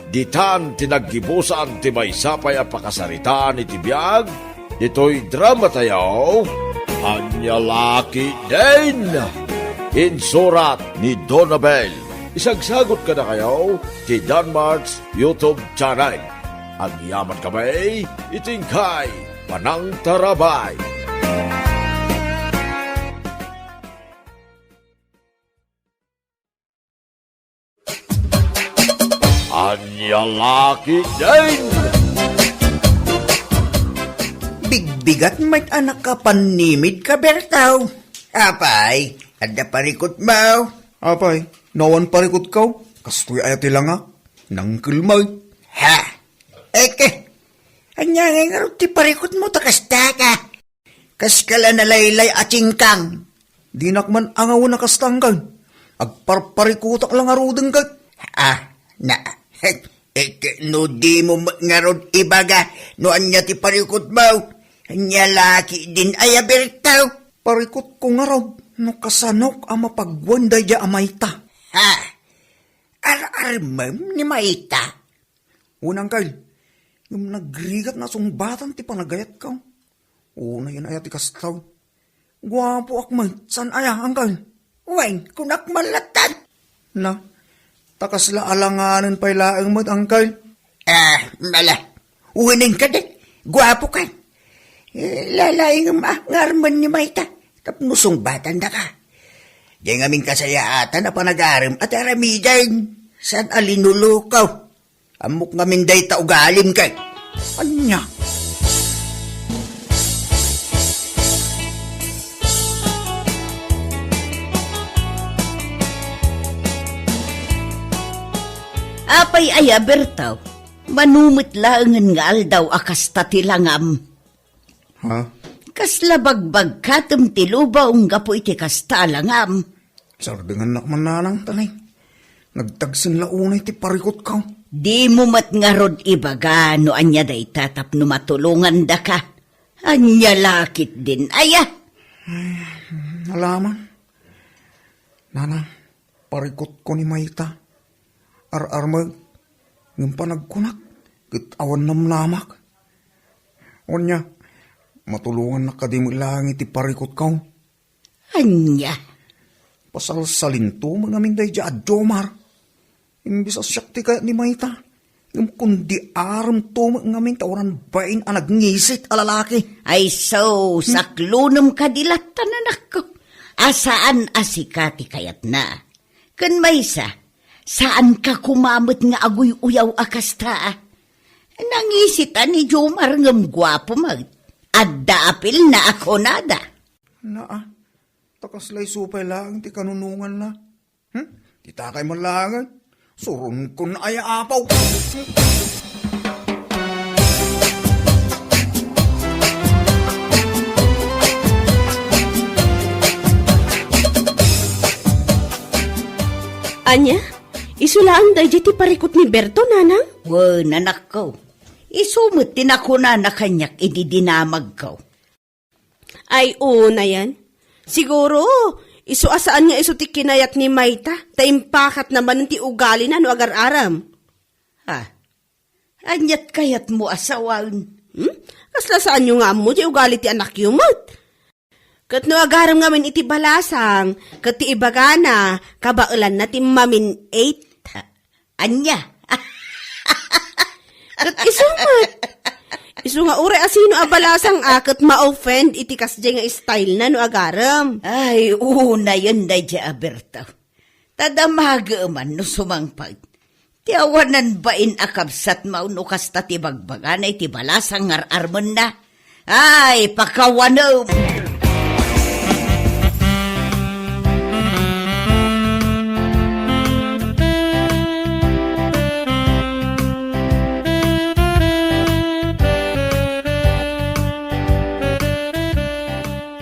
ditan ti naggibusan ti maysa pay a pakasaritaan iti biag ditoy dramatayo, Ania la ketdin? Insurat ni Donabel. Isagsagot kadakayo ti Danmart's YouTube channel. Agyamankami iti inkay panangtarabay. Ania la ketdin? Bigbigat met a nakapannimidka, Bertaw. Apay, adda parikutmo? Apay, no awan parikutko, kastoy aya ti langak? Nangkel met. Ha? Eke, ania ngay ngarud ti parikutmo ta kasta ka? Kaskala nalaylay a tsingkang. Dinak man angawen a kasta, angkel. Agparparikutak la ngaruden ket. Ah, na, eh, no dimo met ngarud ibaga no ania ti parikutmo. Ania la ketdin aya, Bertaw? Parikutko ngarud no kasanok a mapagwan daydiay a mayta. Ha? Ar-armem ni mayta? Wen, angkel. Ngem nagrigat nga sungbatan ti panagayatko. Unayen aya ti kasta? Guapoak met, saan aya, angkel? Wen, kunak man latta. Na, ta kasla alanganen pay laeng met, angkel. Ah, mala. Wenen kadi, guapokan. Eh, lalaingem a nga armen ni mayta tapno sungbatandaka. Diay ngamin kasayaatan a panagarem a ti aramiden, saan a linulukaw. Ammok ngamin dayta ugalim ket. Ania? Apay aya, Bertaw? Mano met laengen nga aldaw a kasta ti langam? Ha? Kasla bagbagkatem ti lubong gapu iti kasta a langam? Sardengannak man, nanang, tanay. Nagtagsen la unay ti parikutko. Dimo met ngarud ibaga no ania dayta tapno matulongandaka. Ania la ketdin aya? Ay, alaman. Nanang, parikutko ni Mayta. Ar-armeg, ngem panagkunak, ket awan namnamak. Ania, matulongannak kadi met laeng iti parikutko? Ania? Pasalsalinto met ngamin daydiay a Jomar. Imbes a siak ti kayat ni Mayta, ngem kundiaremto met ngamin ta awan bain a nagngisit a lalaki. Ay sus, hmm? Saklonem kadi latta, anakko. A saan a sika ti kayatna. Ken maysa, saanka koma met nga aguy-uyaw a kasta, a. Nangisit a ni Jomar ngem guapo met. Adda apilna a kunada. Naa, ta kasla isu pay laeng ti kanunonganna. Hmm? Ditakay man laengen. Suronkon aya, apaw. Ania? Isu laeng daydiay ti parikut ni Berto, nanang? Wen, anakko. Isu met ti nakunana kaniak idi dinamagko. Ay, unayen. Siguro, isu a saan nga isu ti kinayat ni Mayta, ta impakatna manen ti ugalina no agar-arem. Ha? Aniat kayatmo a sawen? Hmm? Kasla saanyo nga ammo ti ugali ti anakyo met? Ket no agarem ngamin iti balasang, ket ti ibagana, kabaelanna ti mamin-it. Ania? Ket isu met. Isu nga uray a sino a balasang a ket ma-offend iti kasdiay nga style na no agarem. Ay, unayen daydiay a Berto. Ta damagem man no sumangpet. Ti awanan bain a kabsatmo no kasta ti bagbagana iti balasang nga ar-armenna. Ay, pakawanem!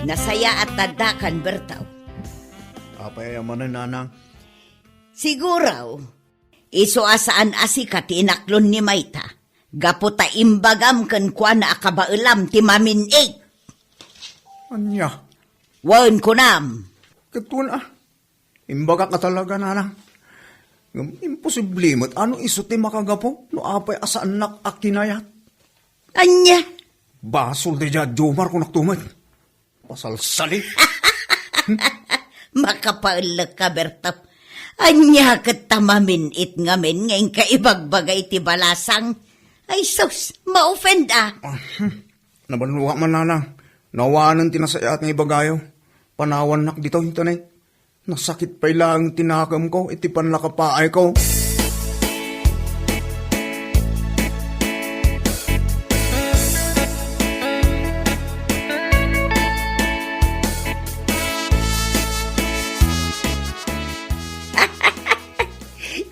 Nasayaat ta addakan, Bertaw. Apay aya manen, nanang? Siguro, isu a saan a sika ti inaklon ni Mayta, gapu ta imbagam kenkuana a kabaelam ti mamin-it. Ania? Wen, kunam. Ket wen a, imbagak a talaga, nanang. Ngem imposible met a no isu ti makagapu no apay a saannak a kinayat. Ania? Basol daydiay a Jomar, kunakto met. Pasalsali. Makapaellek ka, Berto. Ania ket ta mamin-it ngamin nga inka ibagbaga iti balasang? Ay sus, ma-offend a. Ah, hmm. Nabannoak man, nanang. Nawanen ti nasayaat nga ibagayo. Panawannak ditoy, tanay. Nasakit pay laeng ti nakemko iti pannakapaayko.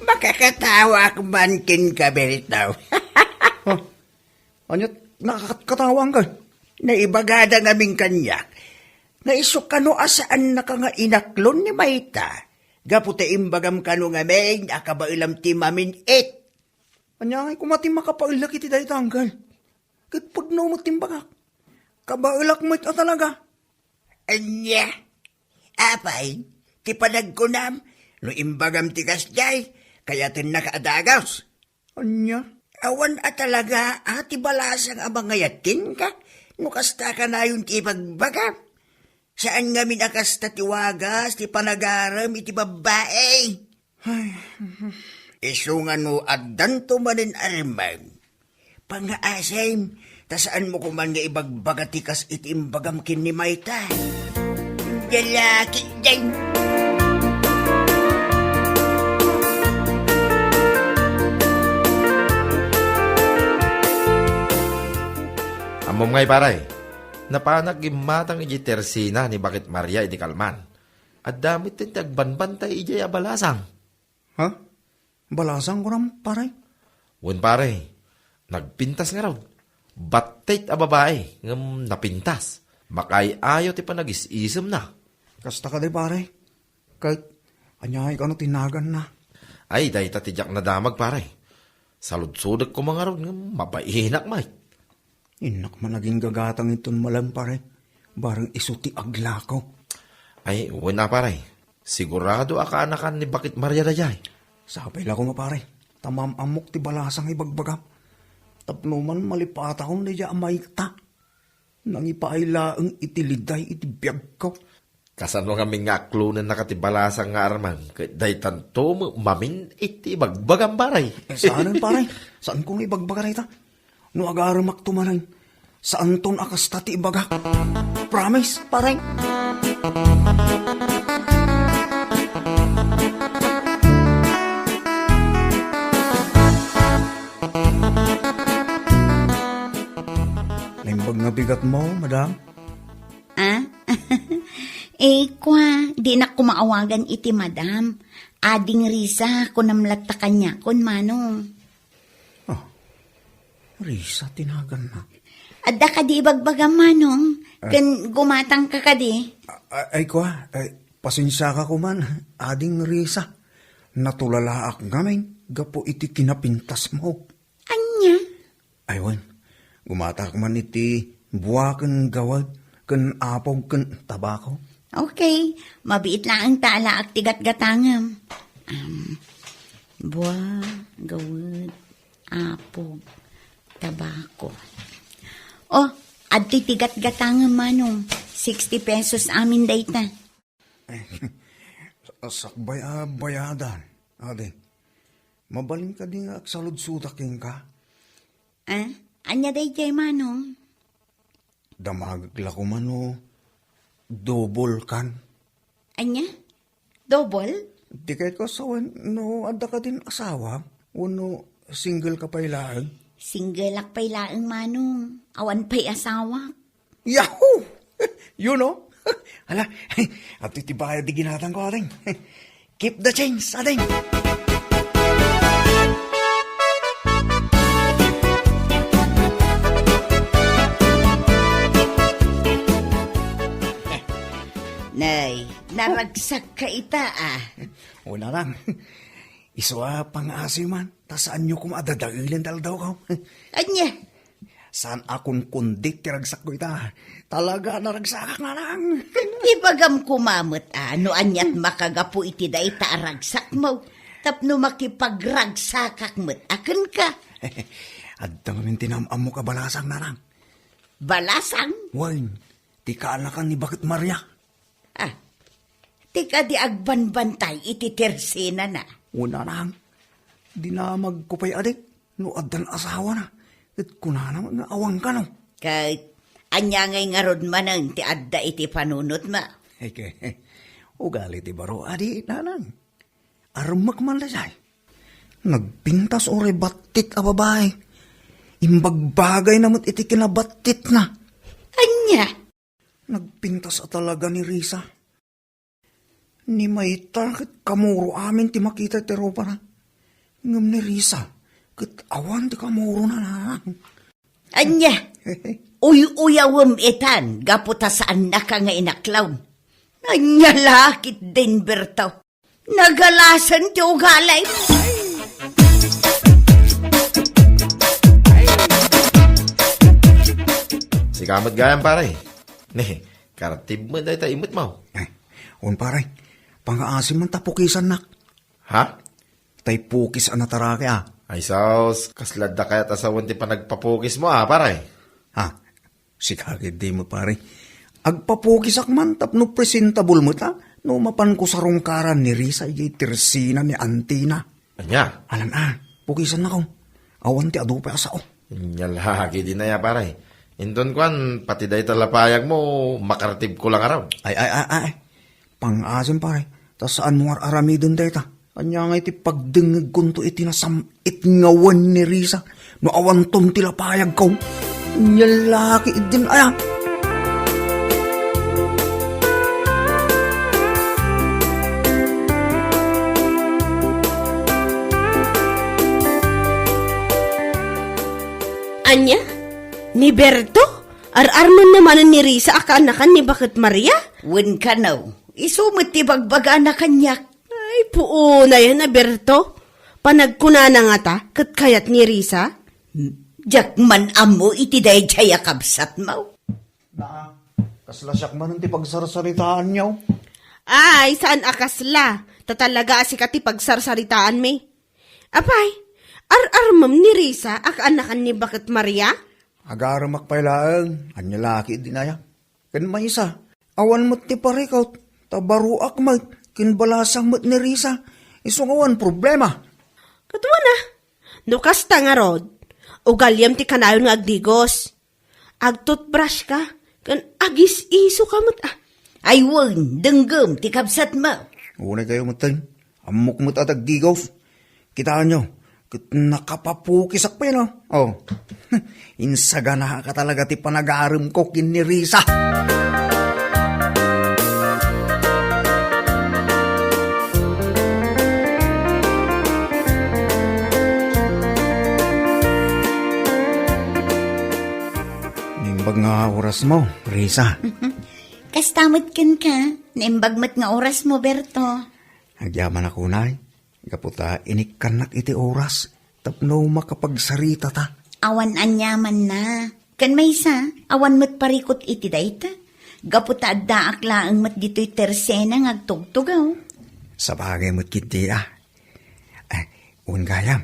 Makakatawaak man kenka, Bertaw. Ah, aniat nakakatawaanka? Naibagada ngamin kaniak nga isu kano a saannaka nga inaklon ni Mayta, gapu ta imbagam kano ngamin a kabaelam ti mamin-it. Ania ngay koma ti makapaellek iti dayta, anggal? Ket pudno met ti imbagak. Kabaelak met a talaga. Ania? Apay, ti panagkunam, no imbagam ti kasdiay, kayatennaka a dagus. Ania? Awan a talaga a ti balasang a mangayat kenka, no kasta kanayon ti ibagbagam. Saan ngamin a kasta ti wagas ti panagarem iti babbai. Ay. Isu nga no addanto manen armem, pangngaasim, ta saanmo koman nga ibagbaga ti kas iti imbagam ken ni Mayta. Lalaki diay. Umay, pare, napanak gimmatang idiay tersina ni Bakit Maria idi kalman. Adda met ti agbanbantay idiay a balasang. Ha? Balasang kunam, pare? Wen, pare. Nagpintas ngarud. Battit a babai, ngem napintas. Makaay-ayo ti panagis-isemna. Kasta kadi, pare? Ket aniay kano ti naganna? Ay, dayta ti diak nadamag, pare. Saludsodek koma ngarud ngem mabainak met. Innak man aginggagatang inton malem, pare. Bareng isu ti aglako. Ay, wen a, pare. Sigurado a kaanakan ni Bakit Maria dayay. Sapay la koma, pare. Ta maam-ammok ti balasang ibagbagam. Tapno man malipatakon daydiay a mayta. Nangipaay laeng iti liday iti biagko. Kasano ngamin nga aklonennaka ti balasang nga armem ket daytanto met mamin iti ibagbagam, pare? Eh, saanen, pare. Saanko nga ibagbaga dayta. No agaremakto manen, saanton a kasta ti ibagak. Promise, pare. Naimbag nga bigatmo, madam? Ah? Eh, kua, dinak koma awagan iti madam. Ading Risa, kunam latta kaniakon, Manong. Oh, Risa ti naganna. Adda kadi ibagbagam, Manong? Ah. Ken gumatangka kadi? A-, ay, kua, ay, pasensiaka koman, Ading Risa. Natulalaak ngamin gapu iti kinapintasmo. Ania? Ay, wen. Gumatak man iti bua ken gawed ken apog ken tabako. Okay. Mabiit laeng ta alaak ti gatgatangem. Um, bua, gawed, apog, tabako. Oh, adtoy ti gatgatangem, Manong. Sixty pesos amin dayta. Sakbay a bayadan, adi. Mabalin kadi nga agsaludsodak kenka? Eh, ania daydiay, Manong? Damagek la koma no double kan. Ania? Double? Di kayat ko sawen no adda kadin asawa, wenno single ka pay laeng? Single ak pay laeng, Manong. Awan pay asawa. Yahoo! You know? Hala, adtoy ti bayad ti ginatangko, ading. Keep the change, ading. Nay, naragsak ka ita, ah. Wala lang. Isu a pangaasim man, ta saanyo koma a dadaelen ti aldawko. Ania? Saan a kunkundit ti ragsakko ita. Talaga a naragsakak, nanang. Ibagam koma met, a, no aniat makagapu iti dayta a ragsakmo, tapno makipagragsakak met a kenka. Adda ngamin ti naam-ammok a balasang, nanang. Balasang? Wen, ti kaanakan ni Bakit Maria. Ah, ti kadi agbanbantay iti tersenana. Una nang, dinamagko pay, adik, no addan asawana, ket kunana nga awan kano. Ket ania ngay ngarud manen ti adda iti panunotmo? Eke, ugali ti baro, adi, nanang. Armek man daydiay. Nagpintas uray battit a babai. Imbagbagayna met iti kinabattitna. Ania? Nagpintas a talaga ni Risa. Ni Mayta ket kamuro amin ti makita ti rupana. Ngem ni Risa ket awan ti kamurona. Ania? Uy-uyawem itan gapu ta saannaka nga inaklawem. Ania la ket Denver to? Nagalasen ti ugalim. Sika met gayam, pare. Ne, karatib met dayta imetmo. Eh, un, pare. Pangaasim man ta pukisannak. Ha? Tay pukis a nataraki, a. Ay, sus, kasla adda kayat a sawen ti panagpapukismo, a, pare? Ha? Sika ketdi met, pare. Agpapukisak man tapno presentable met, a, no mapanko sarungkaran ni Risa idiay tersena ni antina. Ania? Alan, a, pukisannakon. Awan ti adu pay a sao. Ania la ketdin aya, pare. Inton kuan, pati dayta la payagmo, makaratibko la ngarud. Ay, ay, ay, ay. Pangaasim, pare. Ta saanmo ar-aramiden dayta. Ania ngay ti pagdengngegkonto iti nasam-it nga wen ni Risa no awanton ti lapayagko? Nya la ketdin aya. Ania? Ni Berto? Ar-armenna manen ni Risa a kaanakan ni Baket Maria? Wen kano, isu met ti bagbagana kaniak. Ay, puonay a Berto. Panagkunana ngata, ket kayat ni Risa? Diak man ammo iti daydiay a kabsatmo. Naa, kasla siak manen ti pagsarsaritaanyo. Ay, saan a kasla. Ta talaga a sika ti pagsarsaritaanmi. Apay, ar-armem ni Risa a kaanakan ni Baket Maria? Agaremak pay laeng, ania la ketdin aya. Ken maysa, awan met ti parikut, ta baruak met, ken balasang met ni Risa, isu nga awan problema. Ket wen a, no kasta ngarud, ugaliam ti kanayon nga agdigos. Agtutbrush ka, ken agis-iso ka met a. Ay wen, denggem ti kabsatmo. Unay kayo met, Ammok met a daggigos. Kitaenyo, ket nakapapukisak pay, no? Oh. Insaganaak talaga ti panagaremko ken ni Risa. Naimbag nga orasmo, Risa. Kasta met kenka, naimbag met nga orasmo, Berto. Agyamanak unay, gapu ta inikkannak iti oras tapno makapagsaritata. Awan aniamanna. Ken maysa, awan met parikut iti dayta. Gapu ta addaak laeng met ditoy tersena nga agtugtugaw. Sabagay met ketdi a. Eh, wen gayam,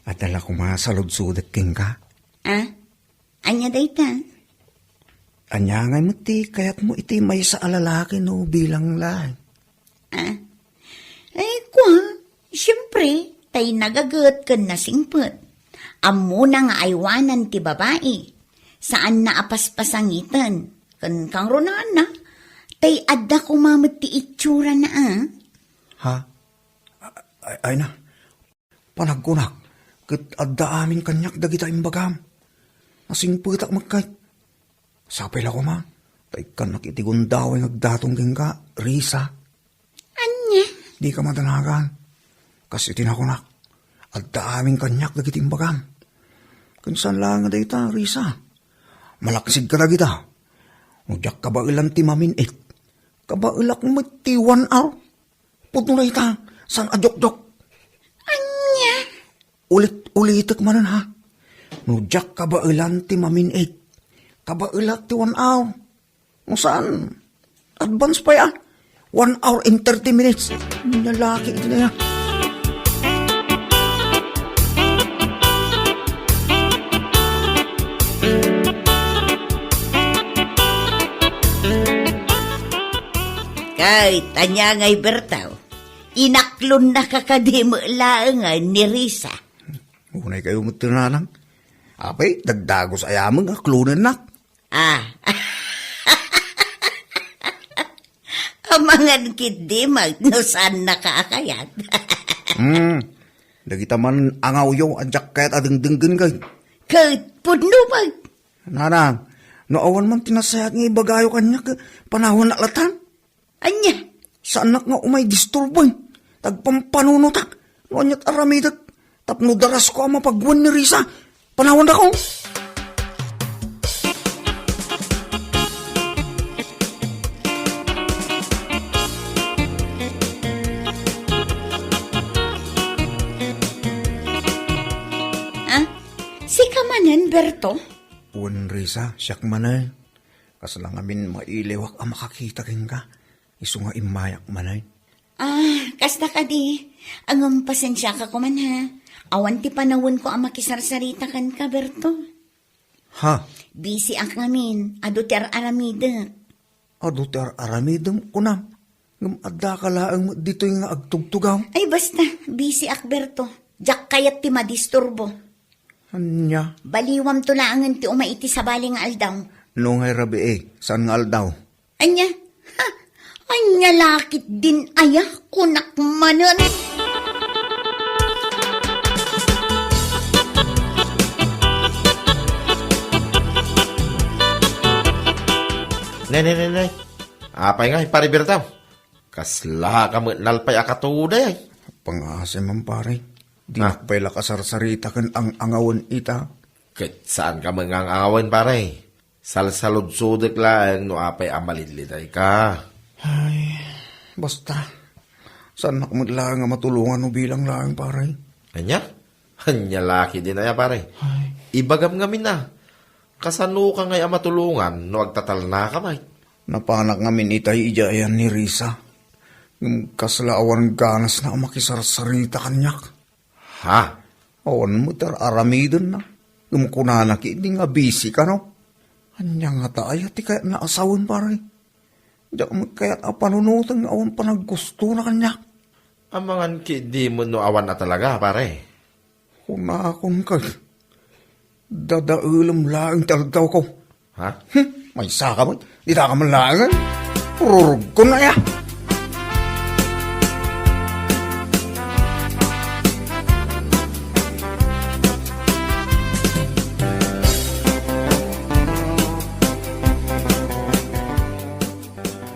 adda la koma saludsodek kenka. Ah? Ania dayta? Ania ngay met ti kayatmo iti maysa a lalaki no bilang laeng? Ah? Eh, kua, siempre, tay nagaget ken nasingpet. Ammona nga aywanan ti babai. Saanna a paspasangiten. Ken kangrunaanna, tay adda koma met ti itsurana, ah. Ha? Ay, ay na. Panagkunak, ket adda amin kaniak dagita imbagam. Nasingpetak met kay. Sapay la koma, ta ikkannak iti gundaway nga agdaton kenka, Risa. Ania? Dika madanagan. Kas iti nakunak, adda amin kaniak dagiti imbagam. Ken saan laeng nga dayta, Risa. Malaksid kadagita. No diak kabaelan ti mamin-it, kabaelak met ti one hour. Pudno dayta, saan a jokjok. Ania? Ulit-ulitek manen, ha. No diak kabaelan ti mamin-it, kabaelak ti one hour. No saan, advance pay, ah. One hour and thirty minutes. Nia la ketdin aya. Ket ania ngay, Berto? Inaklonnaka kadi met laengen ni Risa? Unay kayo met ti nanang. Apay, dagdagus aya met nga aklonennak. Ah. Amangan ketdi met no saannaka a kayat. Hmm. Dagita man angawyo a diak kayat a dengdenggen kay. Ket pudno met. Nanang, no awan man ti nasayaat nga ibagayo kaniak, panawannak latan. Ania? Saannak nga umay disturboen. Tagpampanunotak. No aniat aramidek. Tapno darasko a mapagwen ni Risa. Panawannakon. Ah? Sika manen, Berto? Wen, Risa, siak manen. Kasla ngamin mailiwak a makakita kenka. Isu nga immayak manen. Ah, kasta kadi. Ngem pasensiaka koman, ha. Awan ti panawenko a makisarsarita kenka, Berto. Ha? Busy-ak ngamin. Adu ti ar-aramidek. Adu ti ar-aramidem, kunam. Ngem addaka laeng met ditoy nga agtugtugaw. Ay, basta. Busy-ak, Berto. Diak kayat ti madisturbo. Ania? Baliwamto laengen ti umay iti sabali nga aldaw. No ngay rabii, saan nga aldaw? Ania? Ha? Ania la ketdin aya, kunak manen. Nay, nay, nay, nay. Apay ngay, Pare Bertaw? Kasla ka met nalpay a katuday, ay. Pangaasim man, pare. Ah. Dinak pay la kasarsarita ken ang-angawen ita. Ket saan ka met nga ang-angawen, pare? Salsaludsodek laeng no apay a malidlitay ka. Ay, basta. Saannak met laeng a matulongan no bilang laeng, pare. Ania? Ania la ketdin aya, pare? Ay. Ibagam ngamin a. Kasano ka ngay a matulongan no agtatalna ka met? Napanak ngamin itay idiay ayan ni Risa. Ngem kasla awan ganasna a makisarsarita kaniak. Ha? Awan met ar-aramidenna. Ngem kunana ketdi nga busy kano. Ania ngata aya ti kayatna a sawen, pare? Diak met kayat a panunoten nga awan panaggustona kaniak. Amangan ketdi met no awan a talaga, pare. Kunakon kay, dadaelem laeng ti aldaw ko. Ha? Hmm, maysa ka met. Dita ka man laeng, eh. Rurugkon aya.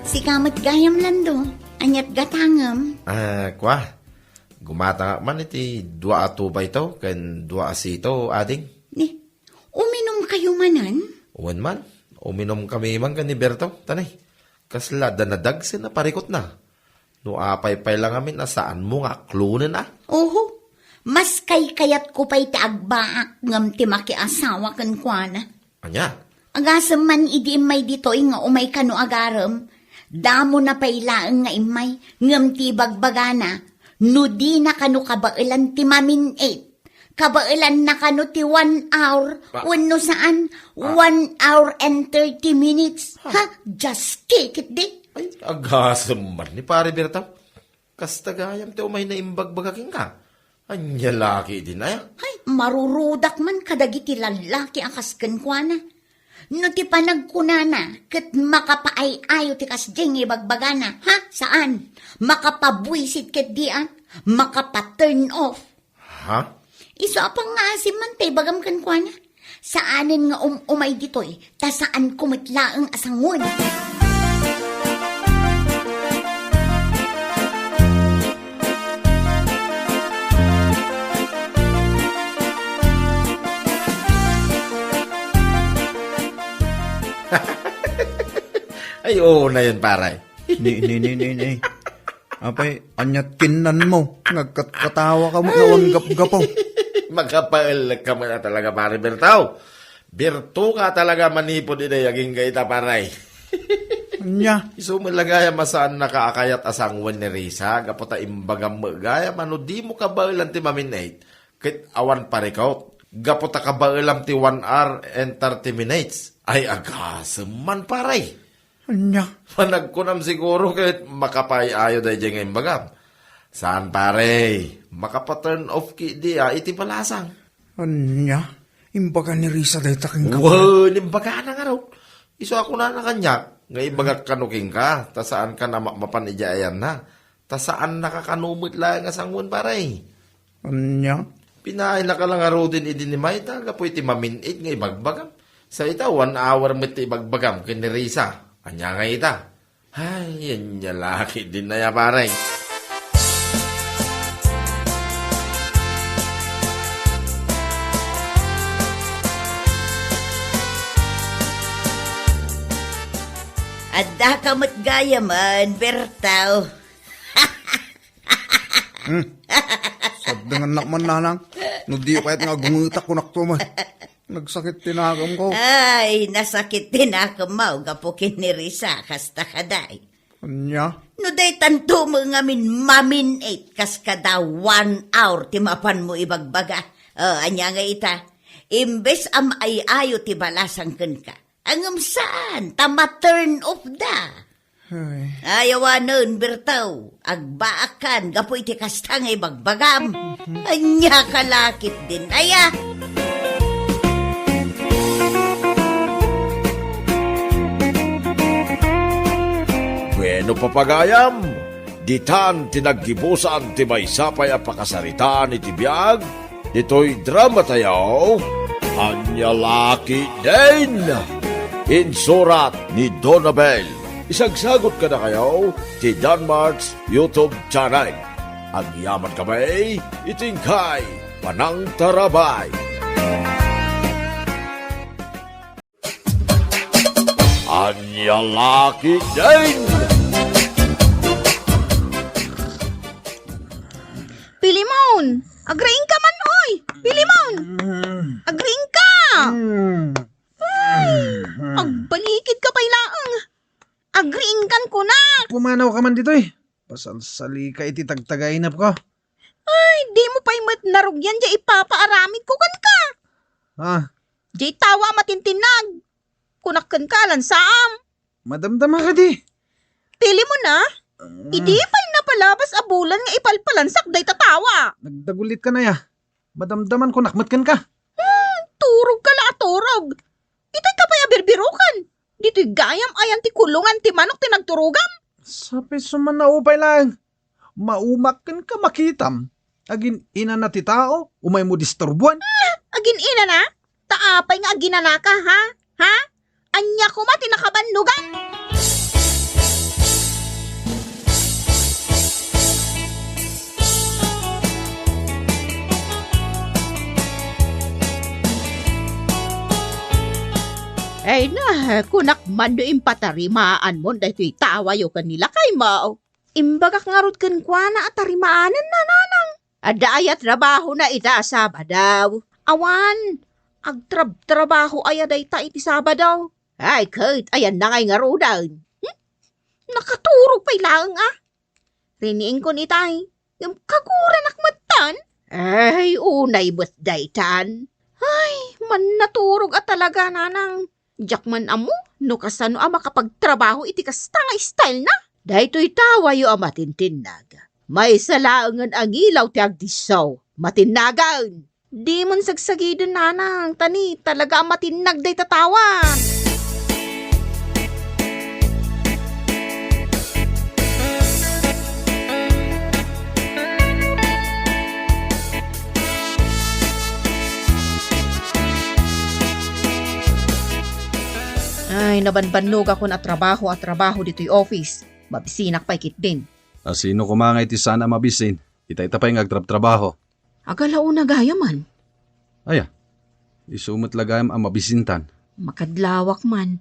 Sika met gayam, Lando. Aniat gatangem? Ah, kua. Gumatangak man iti dua a tubayto ken dua a sito, ading. Ni, uminumkayo manen? Wen man, uminumkami man ken ni Berto, tanay. Kasla adda nadagsen a parikutna. No apay pay la ngamin a saanmo nga aklonen a? Oho, mas kaykayatko pay ti agbaak ngem ti makiasawa kenkuana. Ania? Agasem man idi immay ditoy nga umay kano agarem, damona pay laeng nga immay, ngem ti ibagbagana, no dina kano kabaelan ti mamin-it, kabaelanna kano ti one hour, Pa- wenno saan, Ah. one hour and thirty minutes. Ha? Ha? Just kick it, di? Ay, agasem man ni Pare Bertaw. Kasta gayam ti umay naimbagbaga kenka. Ania la ketdin aya? Hay, marurudak man kadagiti lallaki a kas kenkuana. No ti panagkunana ket makapaay-ayo ti kasdiay nga ibagbagana, ha? Saan? Makapabuisit ketdi a, makapa-turn off. Ha? Isu a pangngaasim man ta ibagam kenkuana. Saanen nga um-umay ditoy, ta saanko met laeng a sangoen. Ay, oo na yun, pare. Ni, ni, ni, ni, ni. Apay, aniat kinnanmo? Nagkatkatawa ka met nga awan gapgapo. Makapaellek ka met a talaga, Pare Bertaw. Berto ka talaga manipud idi agingga ita, pare. Ania? Isu met la gayam a saannaka a kayat a sangoen ni Risa, gapu ta imbagam met gayam a no dimo kabaelan ti mamin-it, ket awan parikut. Gapu ta kabaelam ti one hour and thirty minutes. Ay, agasem man, pare. Ania? Panagkunam siguro ket makapaay-ayo daydiay nga imbagam. Saan, pare? Makapa-turn off ketdi a iti balasang. Ania? Imbaga ni Risa dayta kenka? Wen, imbagana ngarud. Isu a kunana kaniak, nga ibagak kano kenka, ta saankan a mapmapan idiay ayanna. Ta saannaka kano met laeng a sangoen, pare. Ania? Pinaayna ka la ngaruden idi ni Mayta gapu iti mamin-it nga ibagbagam. Sa ita, one hour met ti ibagbagam ken ni Risa. Ania ngay ita? Ay, ania la ketdin aya, pare. Adda ka met gayamen, Bertaw. Hmm. Saddengennak man, nanang. No diyo kayat nga agungetak, kunak to met. Nagsakit ti nakem ko. Ay, nasakit ti nakemmo gapu ken ni Risa, kasta kadi. Ania? No daytanto met ngamin mamin-it kas kada one hour ti mapanmo ibagbaga. O, ania nga ita? Imbes a maay-ayo ti balasang kenka. Ngem saan, ta ma-turn off da. Ay. Ay, awanen, Bertaw. Agbaakan gapu iti kasta nga ibagbagam. Mhm. Ania ka la ketdin aya? Bueno, papagayam, ditan ti naggibusan ti maysa pay a pakasaritaan iti biag ditoy drama tayo, Ania la ketdin. Insurat ni Donabel. Isagsagut kadakayo ti Danmart's YouTube channel. Agyaman kami iti inkay panangtarabay. Ania la ketdin? Pilimon! Agriingka man, oy! Pilimon! Agriingka! Ay! Agbalikidka pay laeng. Agriingkan kunak! Pumanaw ka man ditoy. Pasalsalika iti tagtagainapko. Ay, dimo pay met narugyan diay ipapaaramidko kenka. Ah. Diay tawa a matintinnag. Kunak kenka, lansaam. Madamdama kadi. Pilimon a. Ah. Idi pay napalabas a bulan nga ipalpalansak dayta tawa. Nagdagulitkan aya. Madamdaman kunak met kenka. Hmm, turogka la a turog. Itay ka pay a birbirokan. Ditoy gayam ayan ti kulongan ti manok ti nagturogam. Sapay suman a upay laeng. Maumak kenka makitam. Agin-inana ti tao, umaymo disturbuan. Ah, agin-inana? Ta apay nga aginanaka, ha? Ha? Ania koma ti nakabannogan? Ay na, kunak man no impatarimaanmon daytoy tawayo ken ni lakaymo. Imbagak ngarud kenkuana a tarimaanenna, nanang. Adda aya trabahona ita a Sabado? Awan, agtrabtrabaho aya dayta iti Sabado? Ay, ket ayanna ngay ngaruden? Hmm? Nakaturog pay laeng a. Riniingkon itay, ngem kaguranak metten. Ay, unay met daytan. Ay, mannaturog a talaga, nanang. Diak man ammo no kasano a makapagtrabaho iti kasta nga style na. Daytoy tawayo a matintinnag. Maysa laengen a ngilaw ti agdisso. Matinnagen! Dimon sagsagiden, nanang, ta ni talaga a matinnag dayta tawa. Ay, nabanbannogakon a trabaho a trabaho ditoy office. Mabisinak pay ketdin. A sino koma nga iti saan a mabisin? Ita, ita pay nga agtrabtrabaho. Agalaona gayam man. Aya, isu met la gayam a mabisintan. Makadlawak man.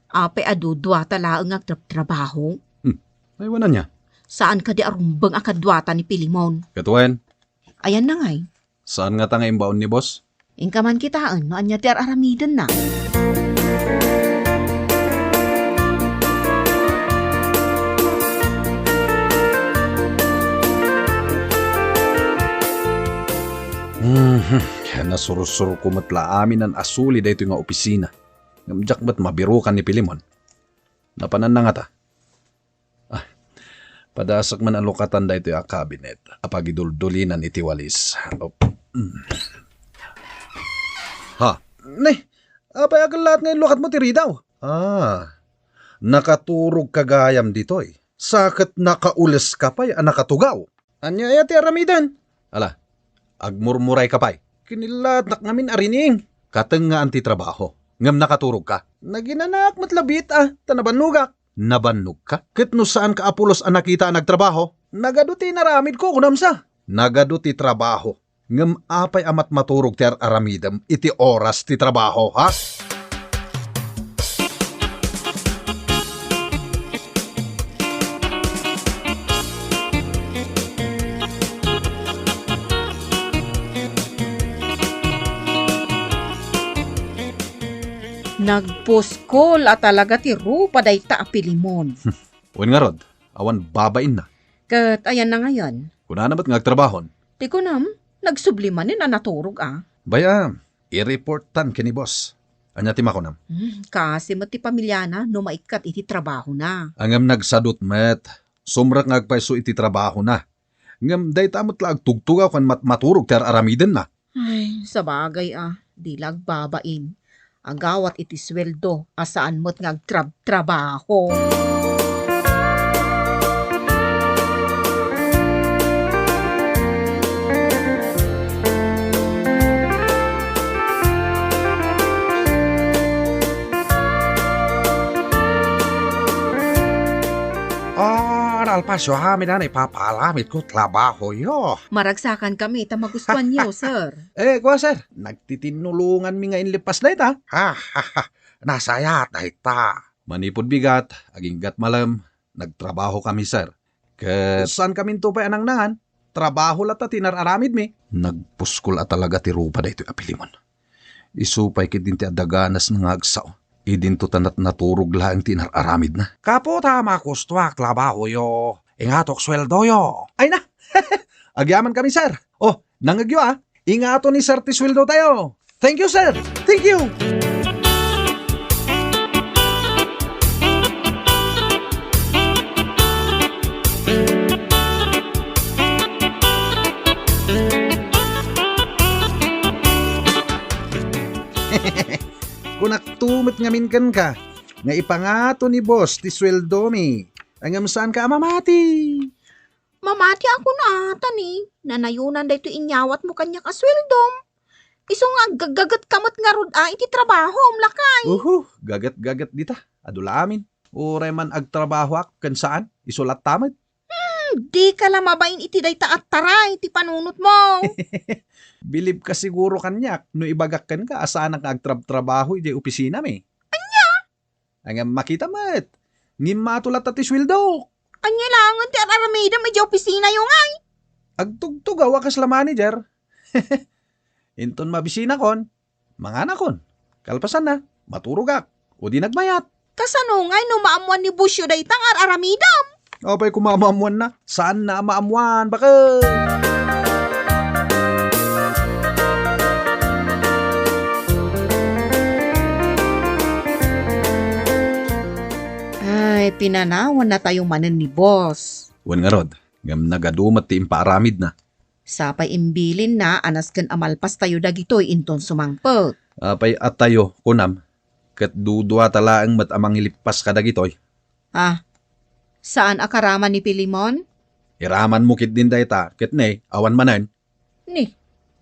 Apay a duduata laeng nga agtrabtrabaho? Hmm. Ay, wen ania? Saan kadi a rumbeng a kaduata ni Pilimon? Ket wen? Ayanna ngay. Saan ngata nga imbaon ni boss? Inka man kitaen no ania ti ar-aramidenna. Mhm. Nasursurko met la aminen a suli daytoy nga opisina. Ngem diak met mabirokan ni Pilimon. Napananna ngata? Ah, padasek man a lukatan daytoy a cabinet a pagiduldulinan iti walis. Op. Mm. Ha? Ne, apay a kellaat nga inlukatmo ti ridaw? Ah, nakaturogka gayam ditoy. Sa ket nakauleska pay a nakatugaw. Ania aya ti aramiden? Ala, agmurmurayka pay. Kinillaatnak ngamin a rining. Katengngaan ti trabaho. Ngem nakaturogka. Naginanak met la biit a, ta nabannogak. Nabannogka? Ket no saanka a pulos a nakita a nagtrabaho? Nagadu ti inaramidko, kunam sa. Nagadu ti trabaho. Ngem apay a matmaturog ti ar-aramidem iti oras ti trabaho, ha? Nagpuskol a talaga ti rupa dayta a Pilimon. Wen ngarud, awan babainna. Ket ayanna ngayon? Kunana met nga agtrabahon. Ti kunam, nagsubli manen a naturog a. Bay-am, i-reportan ken ni boss. Ania ti makunam? Hmm, kasi met ti pamiliana no maikkat iti trabahona. Ngem nagsadut met. Sumrek nga agpayso iti trabahona. Ngem dayta met la agtugtugaw ken matmaturog ti ar-aramidenna. Ay, sabagay a, di la agbabain. Agawat iti sueldo a saan met nga agtrabtrabaho. Alpasyo amin a ipapaaramid ko trabahoyo. Maragsakankami ta magustuanyo, sir. Eh, kua, sir, nagtitinnulonganmi nga inlippas dayta. Ha, ha, ha. Nasayaat dayta. Manipud bigat, aginggat malem, nagtrabahokami, sir. Ket saankaminto pay a nangnangan, trabaho latta ti inar-aramidmi. Nagpuskol a talaga ti rupa daytoy a Pilimon. Isu pay ketdin ti adda ganas nga agsao. Idinto ta nat-, naturog laeng ti inar-aramidna. Gapu ta magustuak trabahoyo, ingatok sueldoyo. Ay na! Agyamankami, sir. Oh, nangngegyo, a. Ingato ni sir ti sueldotayo. Thank you, sir. Thank you. Kunakto met ngamin kenka nga ipangato ni boss ti sueldomi. Ngem saanka a mamati. Mamati a kunata ni, nanayonan daytoy inyawatmo kaniak a sueldom. Isu nga aggaggagetka met ngarud a iti trabahom, lakay. Uhu, gaget-gaget dita. Adu la amin. Uray man agtrabahoak ken saan, isu latta met. Hmm, dika la mabain iti dayta a taray ti panunotmo. Bilibka siguro kaniak no ibagak kenka a saanak nga agtrabtrabaho idiay opisinami. Ania? Ngem makita met. Ngimmato latta ti sueldok. Ania laengen ti ar-aramidem idiay opisinayo ngay? Agtugtugaw a kasla manager. Inton mabisinakon, manganakon. Kalpasanna, maturogak. O di nagmayat. Kasano ngay no maammoan ni bossyo dayta nga ar-aramidem? Apay koma maammoanna? Saanna a maammoan, baket. Ay, pinanawannatayo manen ni boss. Wen ngarud, ngem nagadu met ti impaaramidna. Sapay imbilinna a nasken a malpastayo dagitoy inton sumangpet. Apay a tayo, kunam, ket duduata laeng met a mangilippas kadagitoy. Ah, saan a karaman ni Pilimon? Iramanmo ketdin dayta, ket ne, awan manen. Ni,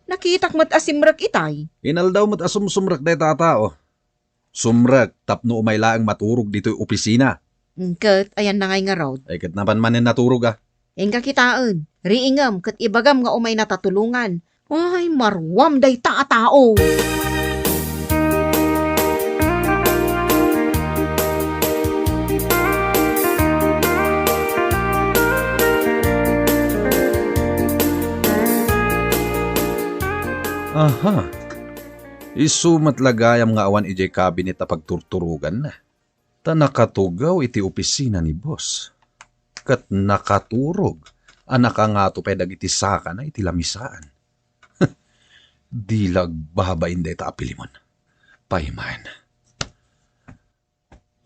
nakitak met a simrek itay. Inaldaw met a sumsumrek dayta a tao. Sumrek tapno umay laeng maturog ditoy opisina. Ket ayanna ngay ngarud? Ay, ket napan manen naturog, a. Inka kitaen, riingem ket ibagam nga umaynata tulongan. Ay, maruam dayta a tao. Aha. Isu met la gayam nga awan idiay kabinet a pagturturoganna. Ta nakatugaw iti opisina ni boss. Ket nakaturog a nakangato pay dagiti sakana iti lamisaan. Di la agbabain dayta a Pilimon. Paymaen.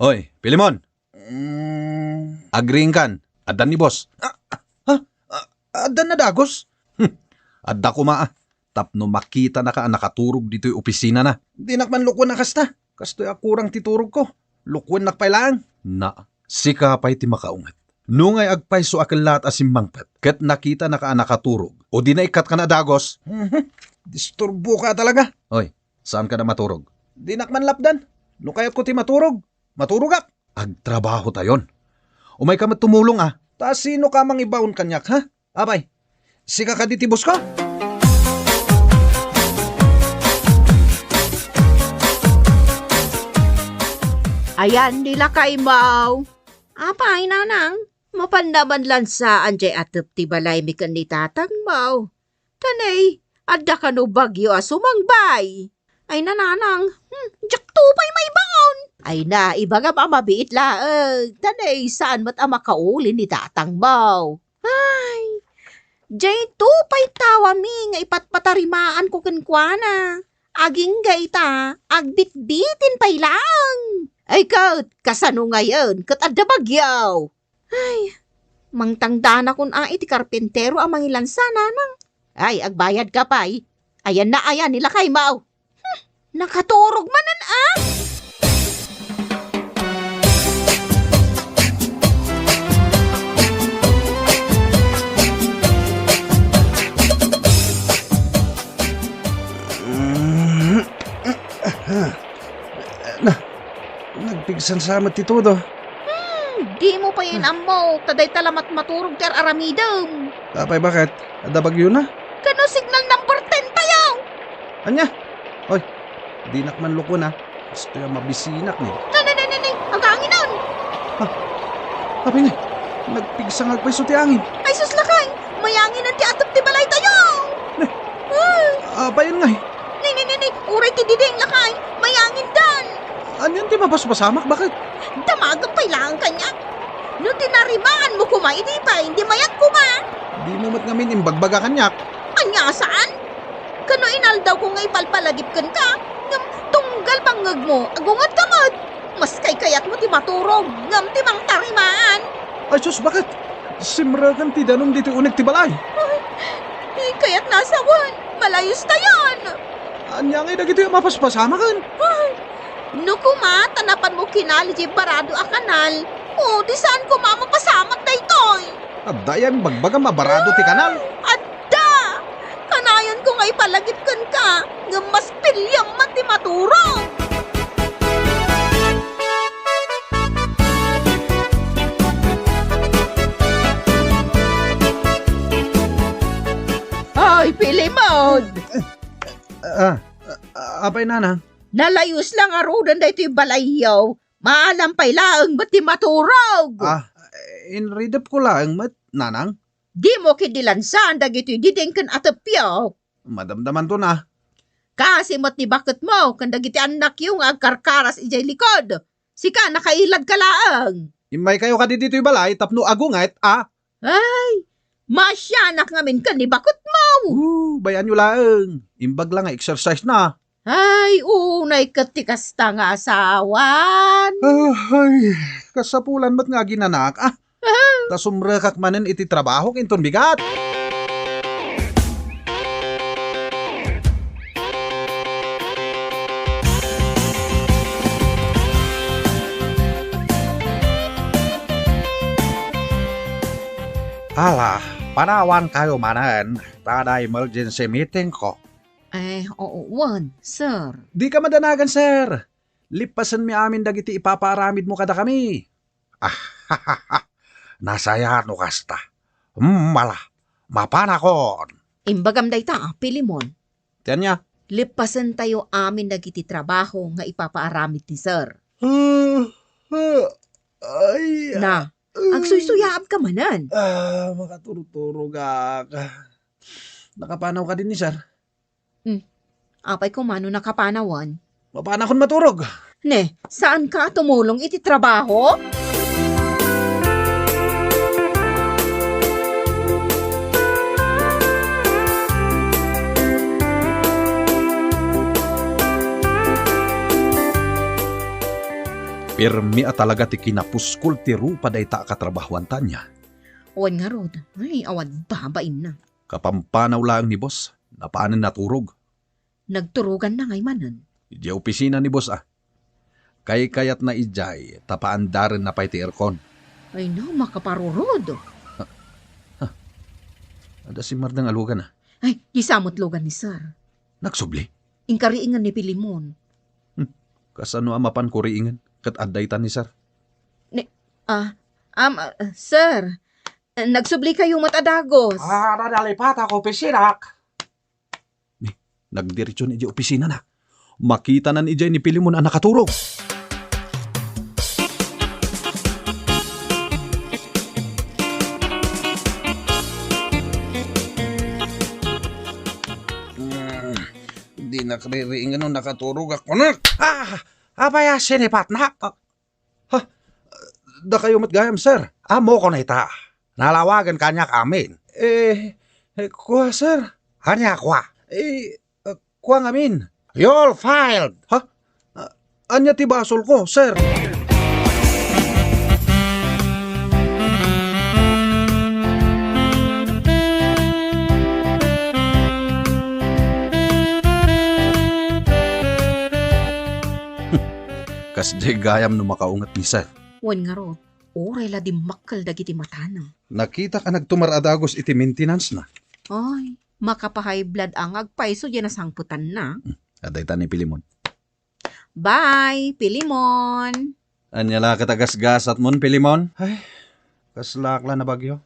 Oy, Pilimon! Mm. Agriingkan, addan ni boss. Ah, ah, ah, addan a dagus? Hmm, adda koma, a. Tapno makitanaka a nakaturog ditoy opisinana. Dinak man lukuen a kasta. Kastoy a kurang ti turogko. Lukuennak pay laeng. Na, sika pay ti makaunget. Nungay agpayso a kellaat a simmangpet, ket nakitanaka a nakaturog, o di naikkatka a dagus? Mhm. Disturboka talaga. Oy, saan kada maturog? Dinak man lapdan. No kayatko ti maturog, maturogak. Agtrabahotayon. Umayka met tumulong, a. Ta sinoka mangibaon kaniak, ha? Apay, sika kadi ti boss ko? Ayan ni lakaymo. Apay, nanang, mapanna man lansaan jay atep ti balaymi ken ni tatangmo. Ta ne, adda kano bagyo a sumangbay? Ay, nanang, hmm, diakto pay maibaon. Ay na, ibagam a mabiit laeng. Ta ne, saan met a makauli ni tatangmo? Ay, dayto pay tawami nga ipatpatarimaanko kenkuana. Agingga ita, agbitbitin pay laeng. Ay ket, kasano ngayen ket adda bagyo? Ay, mangtangdanakon a iti karpintero a mangilansa, nanang. Ay, agbayadka pay. Ayanna, ayan ni lakaymo. Hmm, nakaturog manen, a. Na, nagpigsansa met ti todo. Hmm, Dimo pay Hmm. inammo, ta dayta la matmaturog ti ar-aramidem. Apay, baket? Adda bagiona? Kano signal number ten tayo? Ania? Oy, dinak man lukon, a. Kastoy a mabisinak, ne. Na, na, na, na, na, aganginan! Ah, apay ngay? Nagpigsangag pay isu ti angin. Ay, sus, lakay! Mayanginan ti atep ti balay tayo! Ne. Ah! Apay ngay? Ni, ni, ni, ni, uray ti diding, lakay! Mayangindan! Anian ti mapaspasamak, baket? Damagem pay laeng kaniak. No tinarimaanmo koma, idi pay, di mayat koma. Dimo met ngamin imbagbaga kaniak. Ania saan? Kano inaldawko nga ipalpalagip kenka, ngem tunggal bangngegmo, agungetka met. Mas kaykayatmo ti maturog, ngem ti mangtarimaan. Ay, sus, baket? Simreken ti danum ditoy uneg ti balay. Ay, di kayat nasawen. Malayos tayon. Ania ngay dagitoy a mapaspasamaken? Ay, no koma, ta napanmo kinali diay barado a kanal, o, di saan koma a mapasamak daytoy. Adda yan, bagbagam a barado ti kanal. Adda! Kanayon ko nga ipalagip kenka, ngem mas piliam man ti maturog. Ay, Pilimon! Ah, ah, apay, nanang? Nalayos la ngaruden daytoy balayyo. Maalam pay laeng met ti maturog. Ah, inridepko laeng met, nanang. Dimo ketdi lansaan dagitoy diding ken atepyo. Madamdamanton a. Kaasi met ni baketmo ken dagiti annakyo nga agkarkaras idiay likod. Sika, nakailadka laeng. Immaykayo kadi ditoy balay tapno agunget, a? Ay, maasianak ngamin ken ni baketmo. Uh, bay-anyo laeng. Imbag la nga exercise na. Ay, unay ket ti kasta nga asawan. Ah, ay, kasapulan met nga aginanak, a. Ah. Ta sumrekak manen iti trabahok inton bigat. Ala, panawankayo manen, ta adda emergency meeting ko. Eh, oo, wen, sir. Dika madanagan, sir. Lippasenmi amin dagiti ipapaaramidmo kadakami. Nasayaat no kasta. Mm, ala, mapanakon. Imbagam dayta, a, Pilimon. Ti ania? Lippasentayo amin dagiti trabaho nga ipapaaramid ni sir. Ah, ah, ay, Na, ah, agsuysuyaabka manen. Ah, makaturturogak. Nakapanaw kadi ni sir? Hmm. Apay koma no nakapanawan? Mapanakon maturog. Ne, saanka a tumulong iti trabaho? Pirmi a talaga ti kinapuskol ti rupa dayta a katrabahoan, Tanya. Wen ngarud, ay, awan babainna. Kapampanaw laeng ni boss, napanen naturog. Nagturoganna ngay manen. Idiay opisina ni boss, a. Kaykayatna idiay, ta paandarenna pay ti aircon. Ay no, makaparurod. Ha? Ha? Adda simmardeng a lugan, a. Ay, kisa met lugan ni sir. Nagsubli? Inkariingen ni Pilimon. Hmm. Kasano a mapan kuriingen? Ket adda itan ni sir. Ni, ah, am, ah, sir, nagsublikayo met a dagus. Ah, nadalipatak opisinak. Ni, nagdiretso na idiay opisinana. Makitanan idiay ni Pilimon a nakaturog. Mm, dinak ririingen no nakaturog ako, nak. Ah, apay a sinipatnak? Ah, Ha? Dakayo met gayam, sir. Ammokon ita. Nalawagan kaniak amin. Eh, eh, kua, sir? Ania kua? Eh, eh, kua ngamin. You're fired. Ha? Ah, ania ti basolko, sir? Kasdiay gayam no makaunget ni sir. Wen ngarud, uray la dimmakkel dagiti matana. Nakitak a nagtumar a dagus iti maintenance-na. Ay, makapa-high blood a nga agpayso diay nasangpetanna. Hmm, adda ita ni Pilimon. Bye, Pilimon! Ania la ket a gasgasatmon, Pilemon? Ay, kaslak la a bagyo.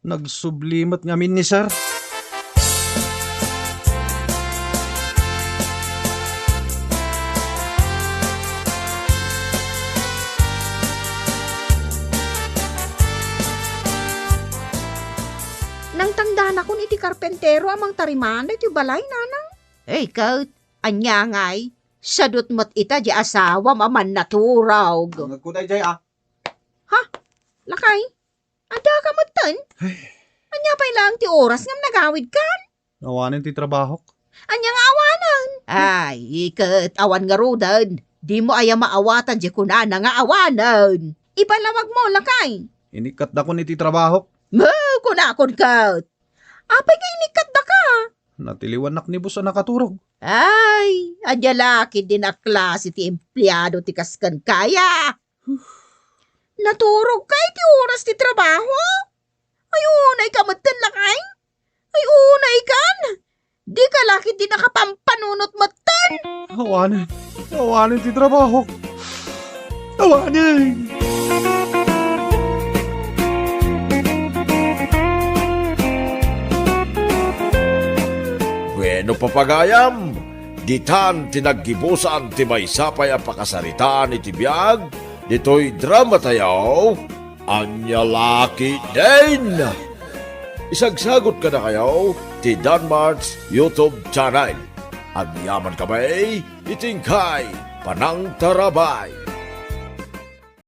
Nagsubli met ngamin ni Sir. Nangtangdanakon iti karpentero a mangtariman daytoy balay, nanang. Ay, ket, ania ngay? Sadut met ita diay asawam a mannaturog. Angegko daydiay, a. Ha? Lakay? Addaka metten? Ay. Ania pay laeng ti oras ngem nagawidkan? Awanen ti trabahok. Ania nga awanen? Ay, ket awan ngaruden. Dimo aya maawatan diay kunana nga awanen. Ipalawagmo, lakay. Inikkatdakon iti trabahok. Mo, kunakon ket. Apay nga inikkatdaka? Natiliwannak ni boss a nakaturog. Ay, ania la ketdin a klase ti empleado ti kas kenka, aya? Naturogka iti oras ti trabaho? Ay, unayka metten, lakay? Ay, unaykan? Dika la ketdi nakapampanunot metten? Awanen. Awanen ti trabaho. Awanen. Bueno, papagayam, ditan ti naggibusan ti maysa pay a pakasaritaan iti biag ditoy dramatayo, Ania la ketdin? Isagsagut kadakayo ti Danmart's YouTube channel. Agyamankami iti inkay panangtarabay.